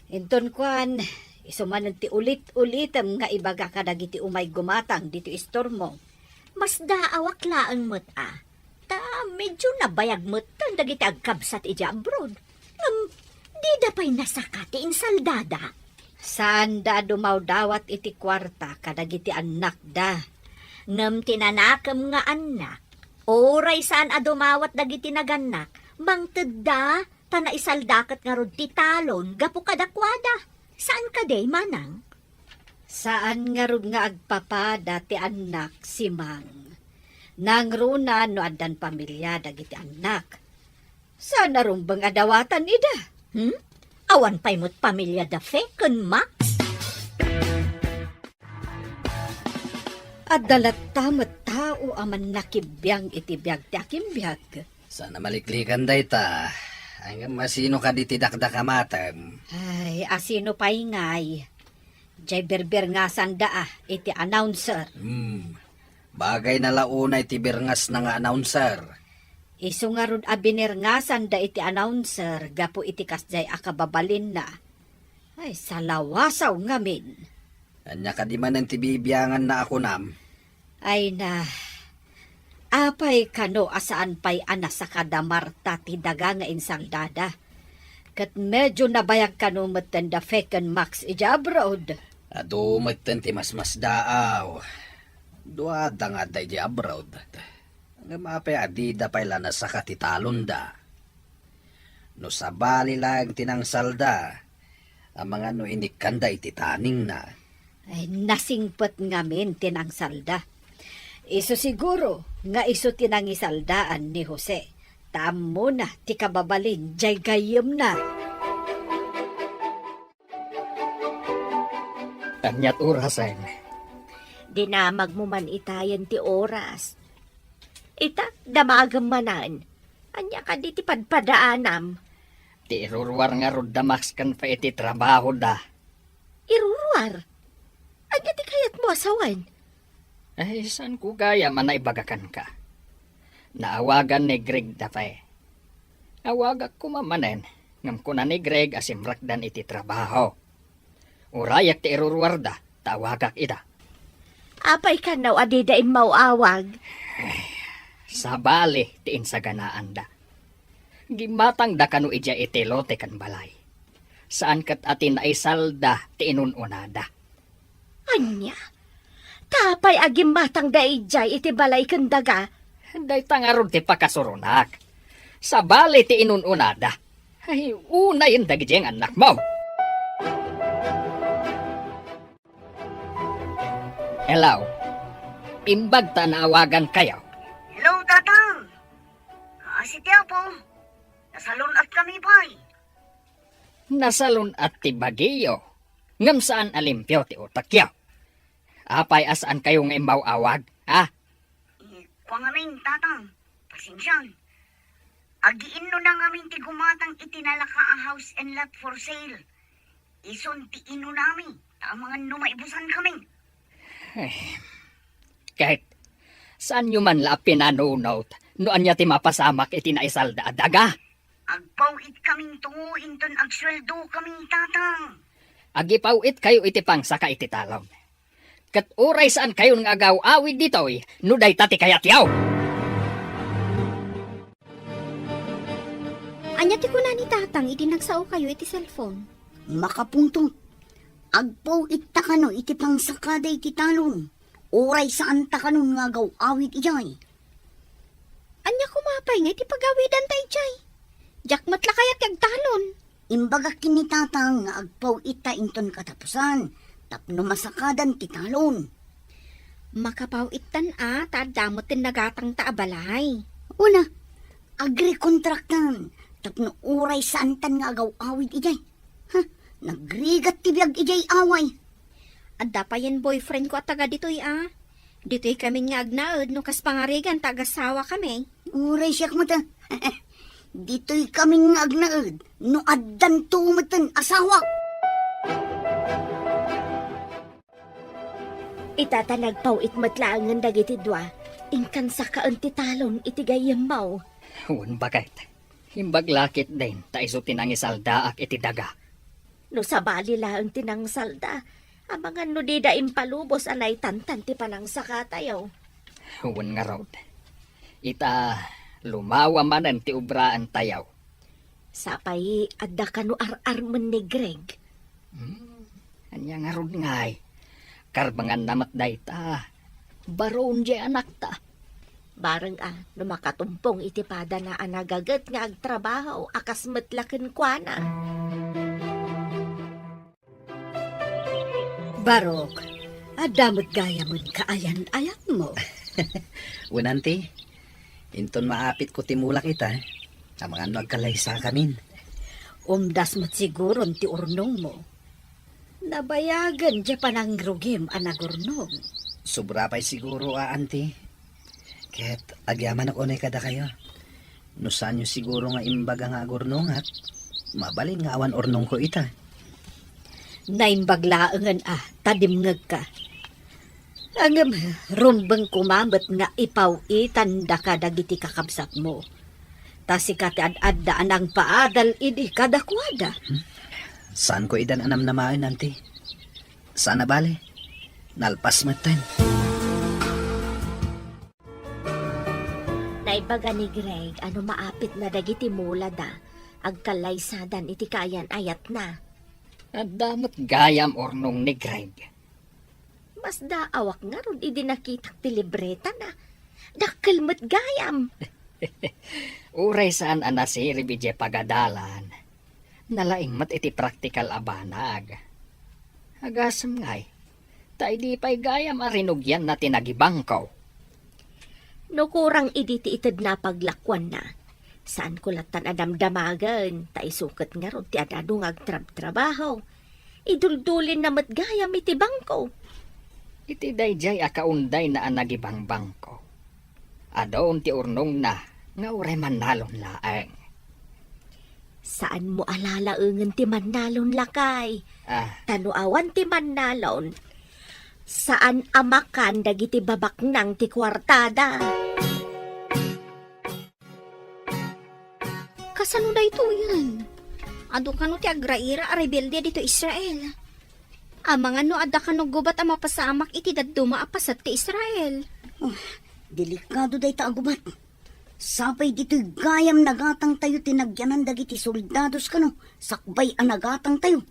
Inton kuan, isu manen ti ulit-ulitem nga ibaga kadagiti umay gumatang ditoy istormo. Masdaawak laeng met a. Ta medyo nabayag metten dagiti agkabsat idiay abroad. Ngem, dida pay nasaka ti insaldada. Saanda a dumawdawat iti kuarta kadagiti annakda. Ngem ti nanakem nga annak, uray saan a dumawat dagiti nagannak, mangtedda ta naisalda ket ngarud ti talon gapu kadakuada. Saan kadi, manang? Saan ngarud nga agpapada ti annak, Simang. Nangruna no addan pamilia dagiti annak. Saan a rumbeng a dawatan ida? Hmm? Awan pay met pamilia da Fe ken Max? Adda latta met tao a mannakibiang iti biag ti akimbiag. Saan a maliklikan dayta. Ay, ngem asino kadi ti dakdakamatem? Ay, asino pay ngay? Jay birbirngasanda a iti announcer. Hmm. Bagay na la unay ti birngasna nga announcer. Isu ngarud a binirngasanda iti announcer gapu iti kasjay a kababalinna. Ay, salawasaw ngamin. Ania kadi manen ti bibianganna a kunam? Ay na, apay kano a saan pay a nasakada Marta ti daga nga insaldada? Ket medyo nabayag kano metten da Fek ken Max idiay abroad. Adu metten ti masmasdaaw. Duada nga adda idiay abroad. Ngem apay a dida pay la nasaka ti talonda? No sabali laeng ti nangsalda, amangan no inikkanda iti taningna. Ay, nasingpet ngamin ti nangsalda. Isu siguro nga isu ti nangisaldaan ni Jose. Ta ammona ti kababalin jay gayyemna. Aniat orasen? Dinamagmo man itayen ti oras. Ita, damagem manen. Ania kadi ti padpadaanam? Ti iruruar ngarud da Max ken Fe iti trabahoda. Iruruar? Ania ti kayatmo a sawen? Ay, saanko gayam a naibaga kenka. Naawagan ni Greg da Fe. Awagak koma manen, ngem kuna ni Greg a simrekdan iti trabaho. Urayek ti iruruarda, ta awagak ida. Apay kano a dida immaw-awag? Sabali ti insaganaanda. Gimmatangda kano idiay iti lote ken balay. Saan ket a ti naisalda ti inun-unada. Ania? Ta apay a gimmatangda idiay iti balay ken daga? Dayta ngarud ti pakasuronak. Sabali ti inun-unada. Ay, unayen dagiti nga annakmo. Hello. Imbag ta naawagankayo. Hello, Tatang. Asi ti Apo. Nasalun-at kami pay. Nasalun-at ti bagiyo, ngem saan a limpio ti utekyo. Apay a saankayo nga immaw-awag, ha? Eh, kua ngamin, Tatang. Pasensian. Agiinnuna ngamin ti gumatang iti nalaka a house and lot for sale. Isun ti inunami, ta amangan no maibusan kami. Eh, ket, saanyo man la a pinanunot no ania ti mapasamak iti naisalda a daga? Agpaw-it kaminto inton agsueldo kami, Tatang. Agipaw-itkayo iti pangsaka iti talon. Ket uray saankayon nga agaw-awid ditoy no dayta ti kayatyo. Ania ti kuna ni Tatang idi nagsaokayo iti cellphone? Makapungtot. Agpaw-itta kano iti pangsakada iti talon. Uray saanta kanon nga agaw-awid idiay. Ania koma pay nga iti pagawidanta idiay? Diak met la kayat ti agtalon. Imbagak ken ni Tatang nga agpaw-itta inton katapusan tapno masakadan ti talon. Makapaw-ittan a, ta adda met ti nagatangta a balay. Una, agrekontraktan tapno uray saantan nga agaw-awid idiay. Ha, nagrigat ti biag idiay away. Adda payen boyfriend ko a taga ditoy a. Ditoy kamin nga agnaed no kas pangarigan ta agasawa kami. Uray siak met a. Ditoy kamin nga agnaed no addanto meten asawa. Ita ta nagpaw-it met laengen dagiti dua, inkan sakaen ti talon iti gayyemmo. Wen baket. Imbag la ketdin ta isu ti nangisaldaak iti daga. No sabali laeng ti nangsalda, amangan no dida impalubos a naitantan ti panangsakatayo. Wen ngarud, ita lumawa manen ti obraentayo. Sapay adda kano ar-armen ni Greg. Hmm, ania ngarud ngay? Karbenganna met dayta. Baron diay anakta. Bareng a, no makatumpong iti padana a nagaget nga agtrabaho a kas met la kenkuana. Barok, adda met gayamen kaayan-ayanmo. Wen, anti, inton maapitko ti mulak ita, amangan no agkalaysakamin. Umdas met siguron ti urnongmo. Nabayagen diay panangrugim a nagurnong. Sobra pay siguro a, anti. Ket agyamanak unay kadakayo. No saanyo siguro nga imbaga nga agurnongak, mabalin nga awan urnongko ita. Naimbag laengen a ta dimngegka. Ngem rumbeng koma met nga ipaw-itandaka dagiti kakabsatmo. Ta sika ti ad-adda a nangpaadal idi kadakuada. Hmm? Saanko idan a namnamaen, anti. Saan a bale. Nalpas metten. Naibaga ni Greg a no maapitna dagiti mulada, Agkallaysadan iti kaayan-ayatna. Adda met gayam urnong ni Greg. Masdaawak ngarud idi nakitak ti libretana. Dakkel met gayam. Uray saan a nasirib idiay pagadalan, nalaing met iti praktikal a banag. Agasem ngay, ta idi pay gayam a rinugianna ti nagibangko. No kurang idi ti itedna a paglakuanna, saanko lattan a damdamagen, ta isu ket ngarud ti ad-adu nga agtrabtrabaho. Iduldulinna met gayam iti bangko. Iti daydiay a kaundayna a nagibangbangko, adun ti urnongna nga uray mannalon laeng. Saanmo a lalaengen ti mannalon, lakay. Ah. Ta no awan ti mannalon, saan a makan dagiti babaknang ti kuartada. Kasano daytoyen? Adu kano ti agraira a rebelde ditoy Israel. Amangan no adda kano gubat a mapasamak iti dadduma a paset ti Israel. Oh, delikado dayta a gubat. Sapay ditoy gayam nagatangtayo ti nagyanan dagiti soldados kano, sakbay a nagatangtayo.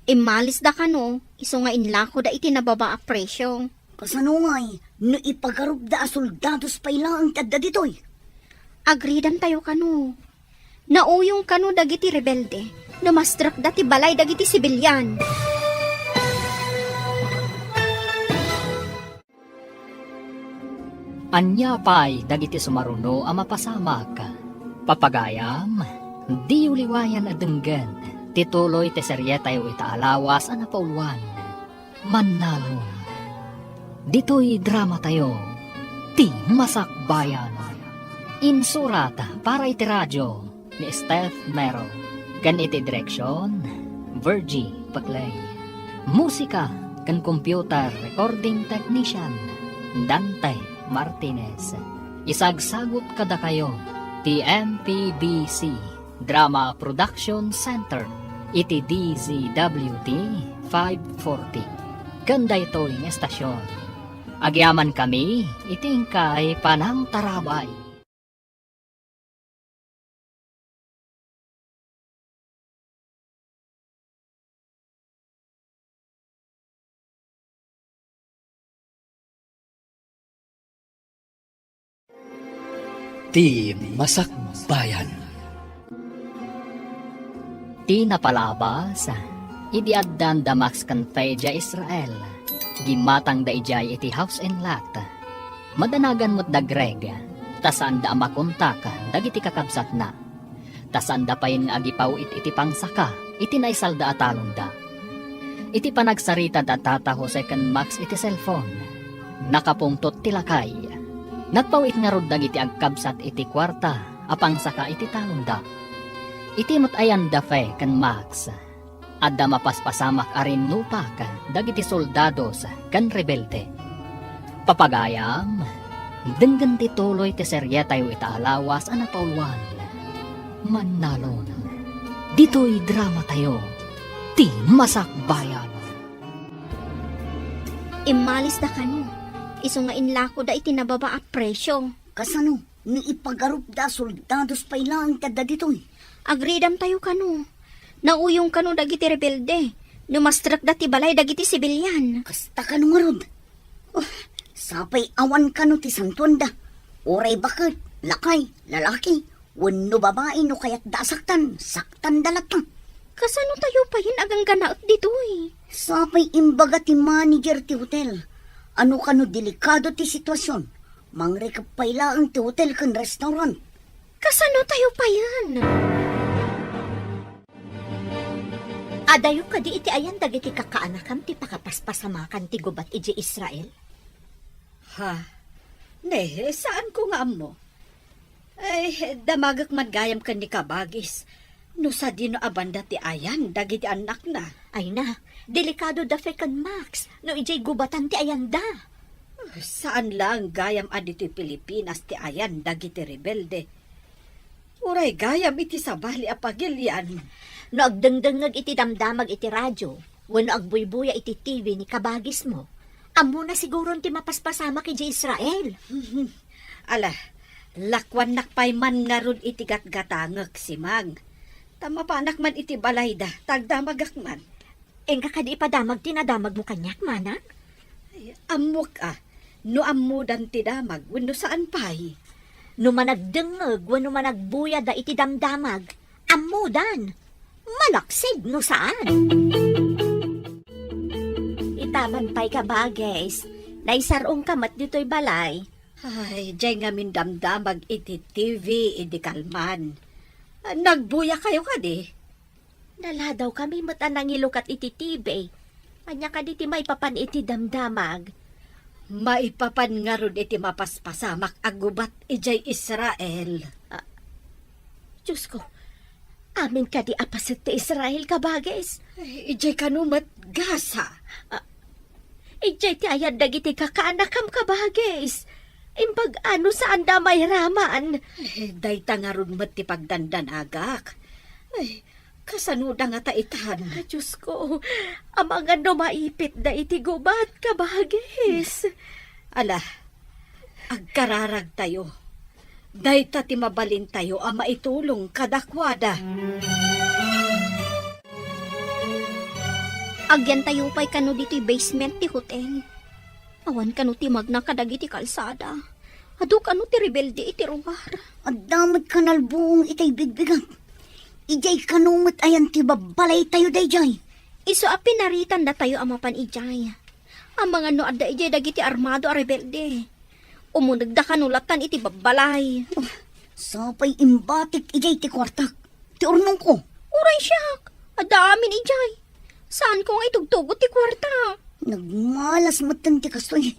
Immalisda kano, isu nga inlakoda iti nababa a presio. Kasano ngay no ipagarupda a soldados pay laeng ti adda ditoy? Agridantayo kano. Nauyong kano dagiti rebelde no mastrekda ti balay dagiti sibilian. Ania pay dagiti sumaruno a mapasamak? Papagayam, diyo liwayan a denggen ti tuloy ti serietayo ita a lawas a napauluan, Mannalon. Ditoy dramatayo, Ti Masakbayan. Insurat para iti radio ni Steph Mero, ken iti direksion, Virgie Paclay. Musika ken computer recording technician, Dante Martinez. Isagsagut kadakayo ti M P B C Drama Production Center iti D Z W T five forty. Ken daytoy nga estasion, agyamankami iti inkay panangtarabay. Ti Masakbayan. Ti napalabas, idi addan da Max ken Fe idiay Israel, gimmatangda idiay iti house and lot. Madanagan met da Greg, ta saanda a makontak dagiti kakabsatna. Ta saanda payen nga agipawit iti pangsaka iti naisalda a talonda. Iti panagsarita da Tata Jose ken Max iti cellphone, nakapungtot ti lakay. Nagpawit ngarud dagiti agkabsat iti kuarta a pangsaka iti talonda. Iti met ayan da Fe ken Max, adda mapaspasamak a rinnupak dagiti soldados ken rebelde. Papagayam, denggen ti tuloy ti serietayo ita a lawas a napauluan, Mannalon. Ditoy dramatayo, Ti Masakbayan. Immalisda kano, isu nga inlakoda iti nababa a presio. Kasano? No ipagarupda a soldados pay laeng ti adda ditoy. Agridamtayo kano. Nauyong kano dagiti rebelde no mastrekda ti balay dagiti sibilian. Kasta kano ngarud. Oh, sapay awan kano ti santuanda. Uray baket, lakay, lalaki, wenno babai no kayatda a saktan, saktanda latta. Kasano tayo payen a gangganaet ditoy? Sapay imbaga ti manager ti hotel a no kano delikado ti situasion, mangrikep pay laeng ti hotel ken restaurant. Kasano tayo payen? Adayo kadi iti ayan dagiti kakaanakam ti pakapaspasamakan ti gubat idiay Israel? Ha? Ne, saanko nga ammo. Ay, damagek man gayam ken ni Kabagis no sadino a banda ti ayan dagiti annakna. Ay na, delikado da Fe ken Max no idiay gubatan ti ayanda. Saan laeng gayam a ditoy Pilipinas ti ayan dagiti rebelde. Uray gayam iti sabali a pagilian. No agdengdengngeg iti damdamag iti radio, wenno agbuybuya iti T V ni kabagismo, ammona siguron ti mapaspasamak idiay Israel. Ala, lakuannak pay man ngarud iti gatgatangek, Simang. Ta mapanak man iti balayda, ta agdamagak man. Inka kadi ipadamag ti nadamagmo kaniak, manang? Ay, ammok a, no ammodan ti damag, wenno saan pay. No managdengngeg wenno managbuyada iti damdamag, ammodan. Malaksid no saan. Itaman pay, kabagis, naisar-ongka met ditoy balay. Ay, jay ngamin damdamag iti T V idi kalman. Nagbuyakayo kadi? Naladawkami met a nangilukat iti T V. Ania kadi ti maipapan iti damdamag? Maipapan ngarud iti mapaspasamak a gubat idiay Israel. Ah, Diyos ko, amin kadi a paset ti Israel, kabagis? Ay, idiay kano met Gaza. Ah, Idiay ti ayat dagiti kakaanakam, kabagis. Imbag a no saanda a mairaman. Eh, dayta ngarud met ti pagdandanagak. Ay, kasanoda ngata itan? Ah, Diyos ko, amangan no maipitda iti gubat, kabagis. Ala, agkararagtayo. Dayta ti mabalintayo a maitulong kadakuada. Agyantayo pay kano ditoy basement ti hotel. Awan kano ti magna kadagiti kalsada. Adu kano ti rebelde iti ruar. Adda met kanalbuong itay bigbigak. Idiay kano met ayan ti babbalaytayo daydiay. Isu a pinaritandatayo a mapan idiay. Amangan no adda idiay dagiti armado a rebelde. Umunegda kano lattan iti babbalay. Oh, sapay imbatik idiay ti kuartak. Ti urnongko. Uray siak, adda amin idiay. Saanko nga itugtugot ti kuarta. Nagmalas metten ti kastoy.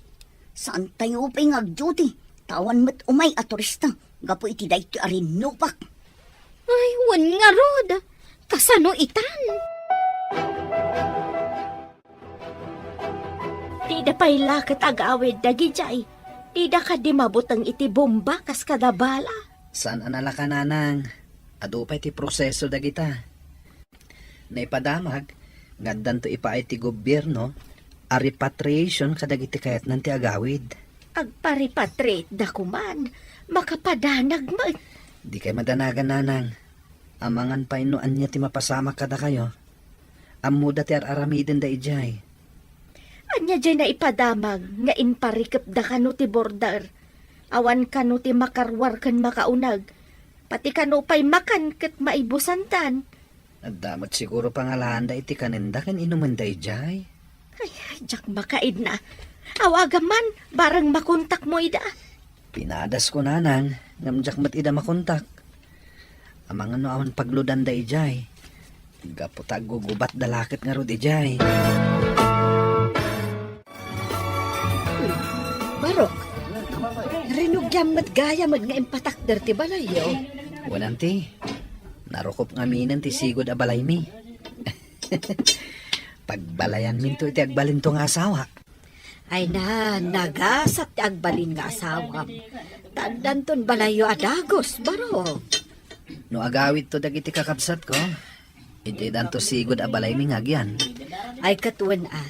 Saantayo pay nga agduty, ta awan met umay a turista gapu iti daytoy a rinnupak. Ay, wen ngarud, kasano itan? Dida pay la ket agawid dagidiay. Dida kadi mabuteng iti bomba kas kada bala. Saan a nalaka, nanang. Adu pay ti proseso dagita. Naipadamag nga addanto ipaay ti gobierno a repatriation kadagiti kayatnan ti agawid. Agpa-repatriate da koman, makapadanag met. Dikay madanagan, nanang. Amangan pay no ania ti mapasamak kadakayo. Ammoda ti ar-aramidenda idiay. Ania diay naipadamag nga imparikepda kano ti border? Awan kano ti makaruar ken makauneg. Pati kano pay makan ket maibusandan. Adda met siguro pangalaanda iti kanenda ken inumenda idiay. Ay, diak makaidna. Awagam man, bareng makontakmo ida. Pinadasko, nanang, ngem diak met ida makontak. Amangan no awan pagludanda idiay. Gapu ta aggugubatda la ket ngarud idiay. Barok, rinugiam met gayam nga impatakder ti balayyo. Wen, anti, narukop ngaminen ti sigud a balaymi. Pagbalayanminto iti agbalinto nga asawa. Ay na, nagasat ti agbalin nga asawam. Ta addanton balayyo a dagus, barok. No agawidto dagiti kakabsatko, idiay danto sigud a balaymi nga agyan. Ay, ket wen a,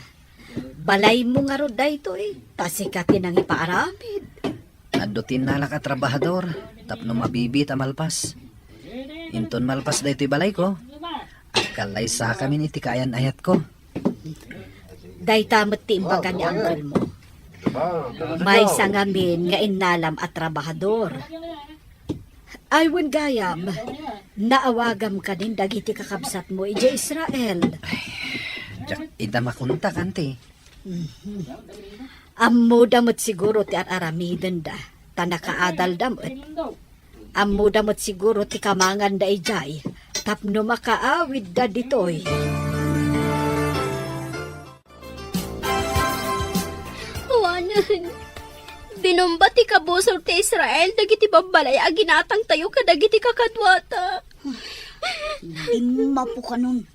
balaymo ngarud daytoy, ta sika ti nangipaaramid. Adu ti innalak a trabahador tapno mabibiit a malpas. Inton malpas daytoy balayko, agkallaysakamin iti kaayan-ayatko. Dayta met ti imbaga ni angkelmo. Maysa ngamin nga innalam a trabahador. Ay, wen gayam, naawagam kadin dagiti kakabsatmo idiay Israel. Ay, diak ida makontak, anti. Mhm. Ammoda met siguro ti ar-aramidenda, ta nakaadalda met. Ammoda met siguro ti kamanganda idiay, tapno makaawidda ditoy. Awanen, binumba ti kabusor ti Israel dagiti babbalay a ginatangtayo kadagiti kakaduata. Dimmapo kanon.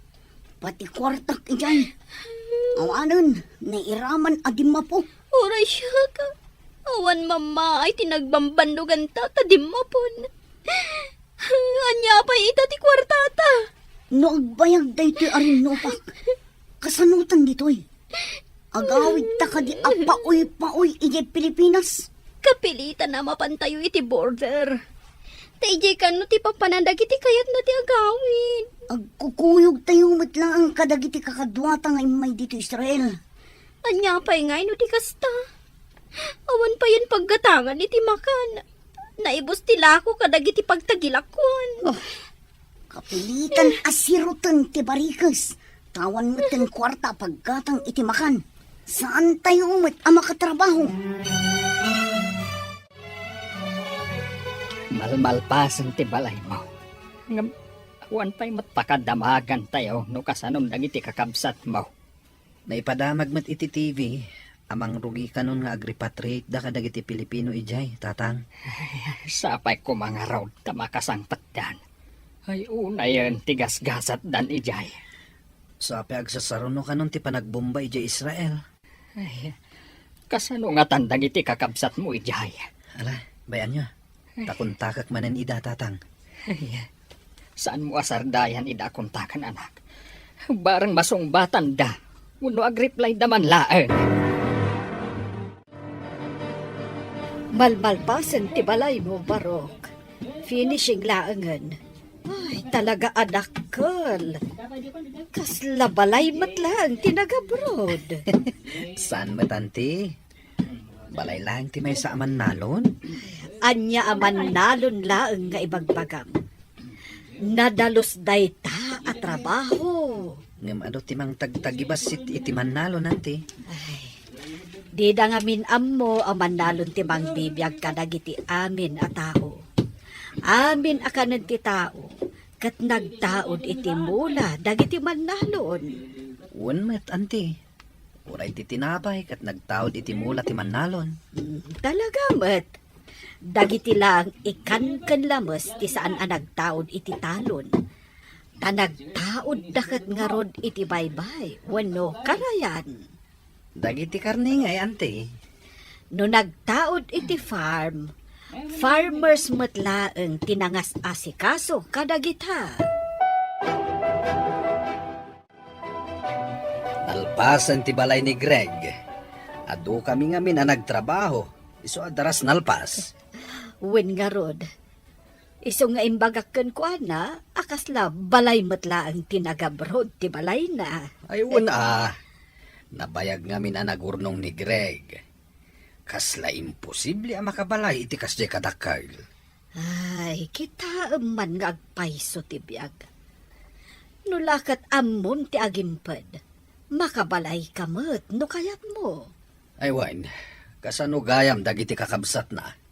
Pati kuartak idiay. Awanen, nairaman a dimmapo. Uray siak, awan mammaay ti nagbambannoganta ta dimmapon. Ania pay ita ti kuartata? No agbayag daytoy a rinnupak, kasanotan ditoy? Agawidta kadi a paoy-paoy idiay Pilipinas? Kapilitan a mapantayo iti border. Ta idiay kano ti papanan dagiti kayatna ti agawid. Agkukuyogtayo met laeng kadagiti kakaduata nga immay ditoy Israel. Ania pay ngay no di kasta? Awan payen paggatangan iti makan. Naibus ti lako kadagiti pagtagilakuan. Oh, kapilitan a siroten ti barikes. Tawan met ti kuarta a paggatang iti makan. Saantayo met a makatrabaho. Malmalpasen ti balaymo. Ngem awan pay met pakadamagantayo no kasanon dagiti kakabsatmo. Naipadamag met iti T V a mangrugi kanon nga agrepatriateda kadagiti Pilipino idiay, Tatang. Sapay koma ngarud ta makasangpetdan. Ay, unayen ti gasgasatdan idiay. Sapay agsasaruno kanon ti panagbomba idiay Israel. Ay, kasano ngatan dagiti kakabsatmo idiay? Ala, bay-anyo. Ta kontakek manen ida, Tatang. Ay, saanmo a sardayan ida a kontaken, anak. Bareng masungbatanda wenno agreplayda man laeng. Malmalpasen ti balaymo, Barok. Finishing laengen. Ay, talaga a dakkel. Kasla balay met laeng ti nag-abroad. Saan met, Auntie? Balay laeng ti maysa a mannalon? Ania a mannalon laeng nga ibagbagam? Nadalus dayta a trabaho. Ngem adu ti mangtagtagibassit iti mannalon, Auntie. Ay, dida ngamin ammo a mannalon ti mangbibiag kadagiti amin a tao. Amin a kanen ti tao, ket nagtaud iti mula dagiti mannalon. Wen met, Auntie. Uray ti tinapay ket nagtaud iti mula ti mannalon. Mm, talaga met. Dagiti laeng ikan ken lames ti saan a nagtaud iti talon. Ta nagtaudda ket ngarud iti baybay wenno karayan. Dagiti karne ngay, Auntie? No nagtaud iti farm, farmers met laeng ti nangas-asikaso kadagita. Nalpasen ti balay ni Greg. Adukami ngamin a nagtrabaho. Isu a daras nalpas. Wen ngarud, isu nga imbagak kenkuana a kasla balay met laeng ti nag-abroad ti balayna. Ay, wen a. Nabayag ngamin a nagurnong ni Greg. Kasla imposible a makabalay iti kasdiay kadakkel. Ay, kitaem man nga agpayso ti biag. No la ket ammom ti agimped, makabalayka met no kayatmo. Ay wen, kasano gayam dagiti kakabsatna?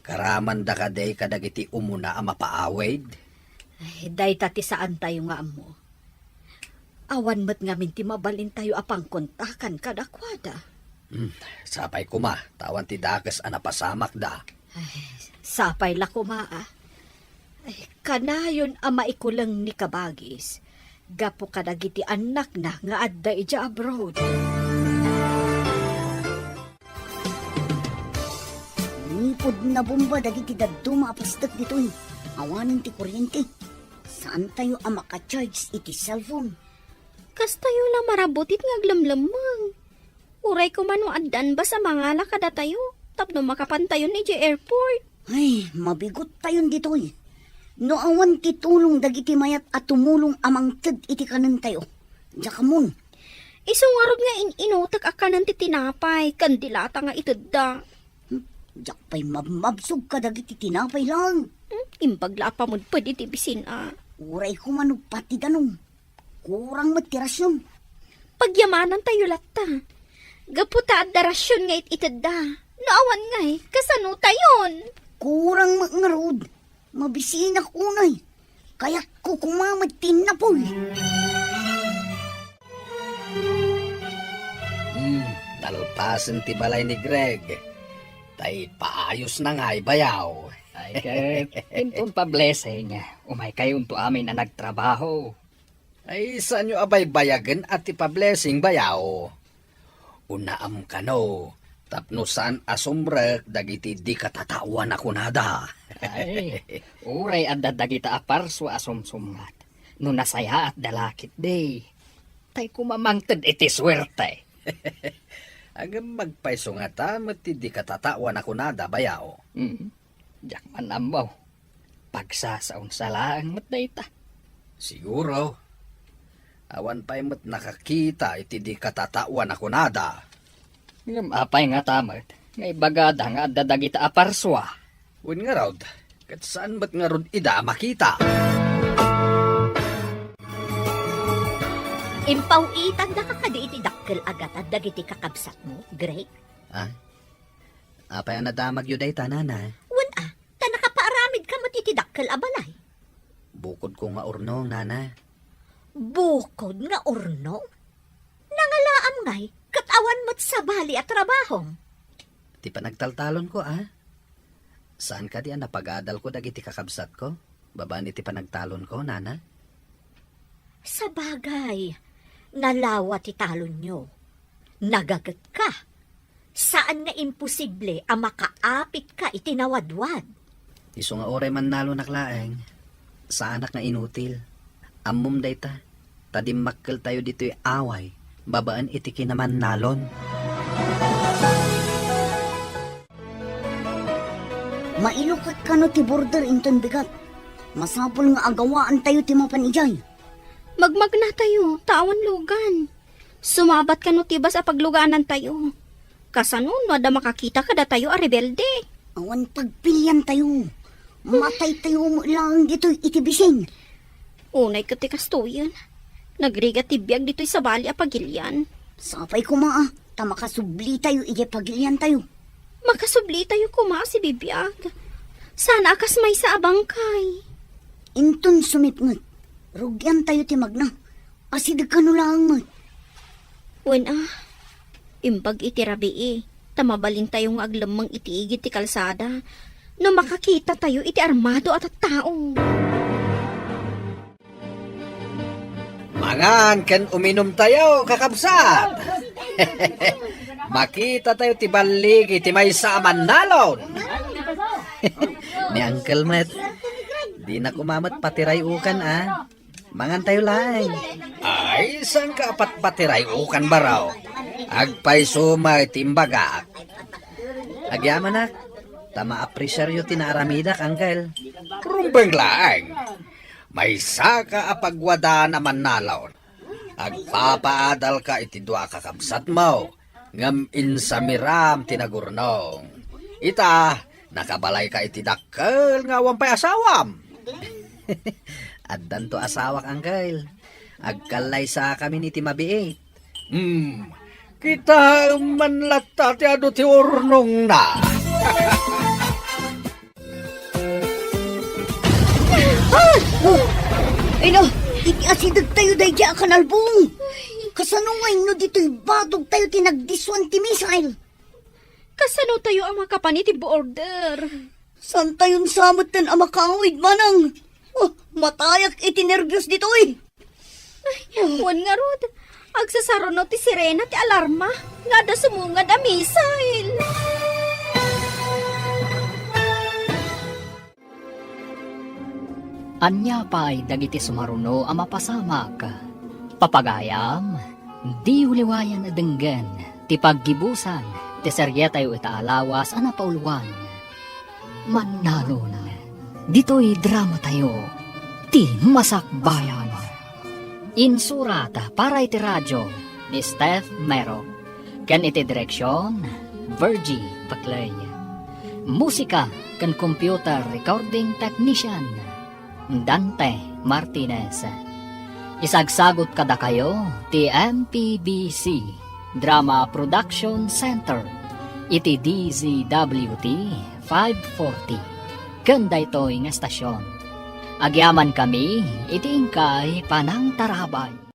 Karamanda kadi kadagiti umuna a mapaawid? Ay, dayta ti saantayo nga ammo. Awan met ngamin ti mabalintayo a pangkontakan kadakuada. Hmm, sapay koma, ta awan ti dakes a napasamakda. Ay, sapay la koma, a. Ay, kanayon a maikuleng ni kabagis gapu kadagiti annakna nga adda idiay abroad. Nipud nabomba dagiti dadduma a pastek ditoy. Awanen ti kuryente. Saantayo a maka-charge iti cellphone. Kastayo la marabutit nga aglemlemmeng. Uray koma no addan bas a mangala kadatayo tapno makapantayon idiay airport. Ay, mabigottayon ditoy. No awan ti tulong dagiti mayat a tumulong a mangted iti kanentayo. Diak ammon. Isu ngarud nga in-inutek a kanen ti tinapay ken di lata nga itedda. Hmm, diak pay mabmabsog kadagiti tinapay laeng. Hmm, imbag la a pamudped iti bisin a. Uray koma no pati danum. Kurang met ti rasion. Pagyamanantayo latta. Gapu ta adda rasion nga it-itedda. No awan ngay, kasanotayon? Kurang met ngarud. Mabisinak unay. Kayatko koma met ti napoy. Hmm, nalpasen ti balay ni Greg. Tay paayos na ngay, bayaw. Ay, ket inton pa-blessing, umaykayonto amin a nagtrabaho. Ay, saanyo a baybayagen a ti pa-blessing, bayaw? Unaam kano, tapno saan a sumrek dagiti di katataoan a kunada. Ay, uray adda dagita a parsua a sumsumngat. No nasayaatda la ketdi, tay koma mangted iti suerte. Agem, magpayso ngata met ti di katataoan a kunada, bayaw? Mm. Diak man ammo. Pagsasaonsa laeng met dayta. Siguro, awan pay met nakakita iti di katataoan a kunada. Ngem apay ngata met nga ibagada nga adda dagita a parsua? Wen ngarud, ket saan met ngarud ida a makita? Impaw-itandaka kadi iti dakkel a gatad dagiti kakabsatmo, Greg? Ah? Apay a nadamagyo dayta, Nana? Wen a, ta nakapaaramidka met iti dakkel a balay. Bukodko nga urnong, Nana. Bukod nga urnong? Nangalaam ngay, ket awan met sabali a trabahom. Ti panagtaltalonko, a? Saan kadi a napagadalko dagiti kakabsatko, babaen iti panagtalonko, Nana? Sabagay, nalawa ti talonyo. Nagagetka. Saan nga imposible a makaapitka iti nawadwad. Isu nga uray mannalonak laeng, saanak nga inutil. Ammom dayta, ta dimmakkeltayo ditoy away babaen iti kinamannalon. Mailukat kano ti border inton bigat. Masapul nga agawaantayo ti mapan idiay. Magmagnatayo, ta awan lugan. Sumabat kano ti bas a pagluganantayo. Kasano no adda makakita kadatayo a rebelde? Awan pagpiliantayo. Mataytayo met laeng ditoy iti bisin. Unay ket ti kastoyen. Nagrigat ti biag ditoy sabali a pagilian. Sapay koma, a, ta makasublitayo idiay pagiliantayo. Makasublitayo koma a sibibiag. Saan a kas maysa a bangkay. Inton sumipnget, rugiantayo ti magna. Asideg kano laeng met. Wen a, imbag iti rabii, ta mabalintayo nga aglemmeng iti igid ti kalsada no makakitatayo iti armado a tattao. Mangan ken uminumtayo, kakabsat! Makitatayo ti balligi ti maysa a mannalon. Ni Uncle met, dina koma met patiray-ukan, a. Mangantayo laeng. Ay, saanka a patpatiray-ukan, baro? Agpayso met ti imbagak. Agyamanak, ta maapresiaryo ti naaramidak, Uncle. Rumbeng laeng. Maysaka a pagwadaan a mannalon. Agpapaadalka iti dua a kakabsatmo, ngem insamiram ti nagurnong. Ita, nakabalayka iti dakkel nga awan pay asawam. Addanto asawak, Uncle. Agkallaysakamin iti mabiit. Hmm, kitaem man latta ti adu ti urnongna. Ah! Oh! Ay, no, iti asidegtayo daydiay a kanalbong. Kasano ngay no ditoy batogtayo ti nagdissuan ti missile? Kasano tayo a makapan iti border? Saan tayon sa metten a makaawid, manang? Oh, matayak iti nerbios ditoy. Ay, wen ngarud, agsasaruno ti sirena ti alarma nga adda sumungad a missile. Ania pay dagiti sumaruno a mapasamak? Papagayam, diyo liwayan a denggen ti paggibusan ti serietayo ita a lawas a napauluan. Mannalon, ditoy dramatayo, ti Masakbayan. Insurat para iti radio ni Steph Mero, ken iti direksion, Virgie Paclay. Musika ken computer recording technician, Dante Martinez. Isagsagut kadakayo ti M P B C Drama Production Center iti D Z W T five forty ken daytoy nga estasion. Agyamankami iti inkay panangtarabay.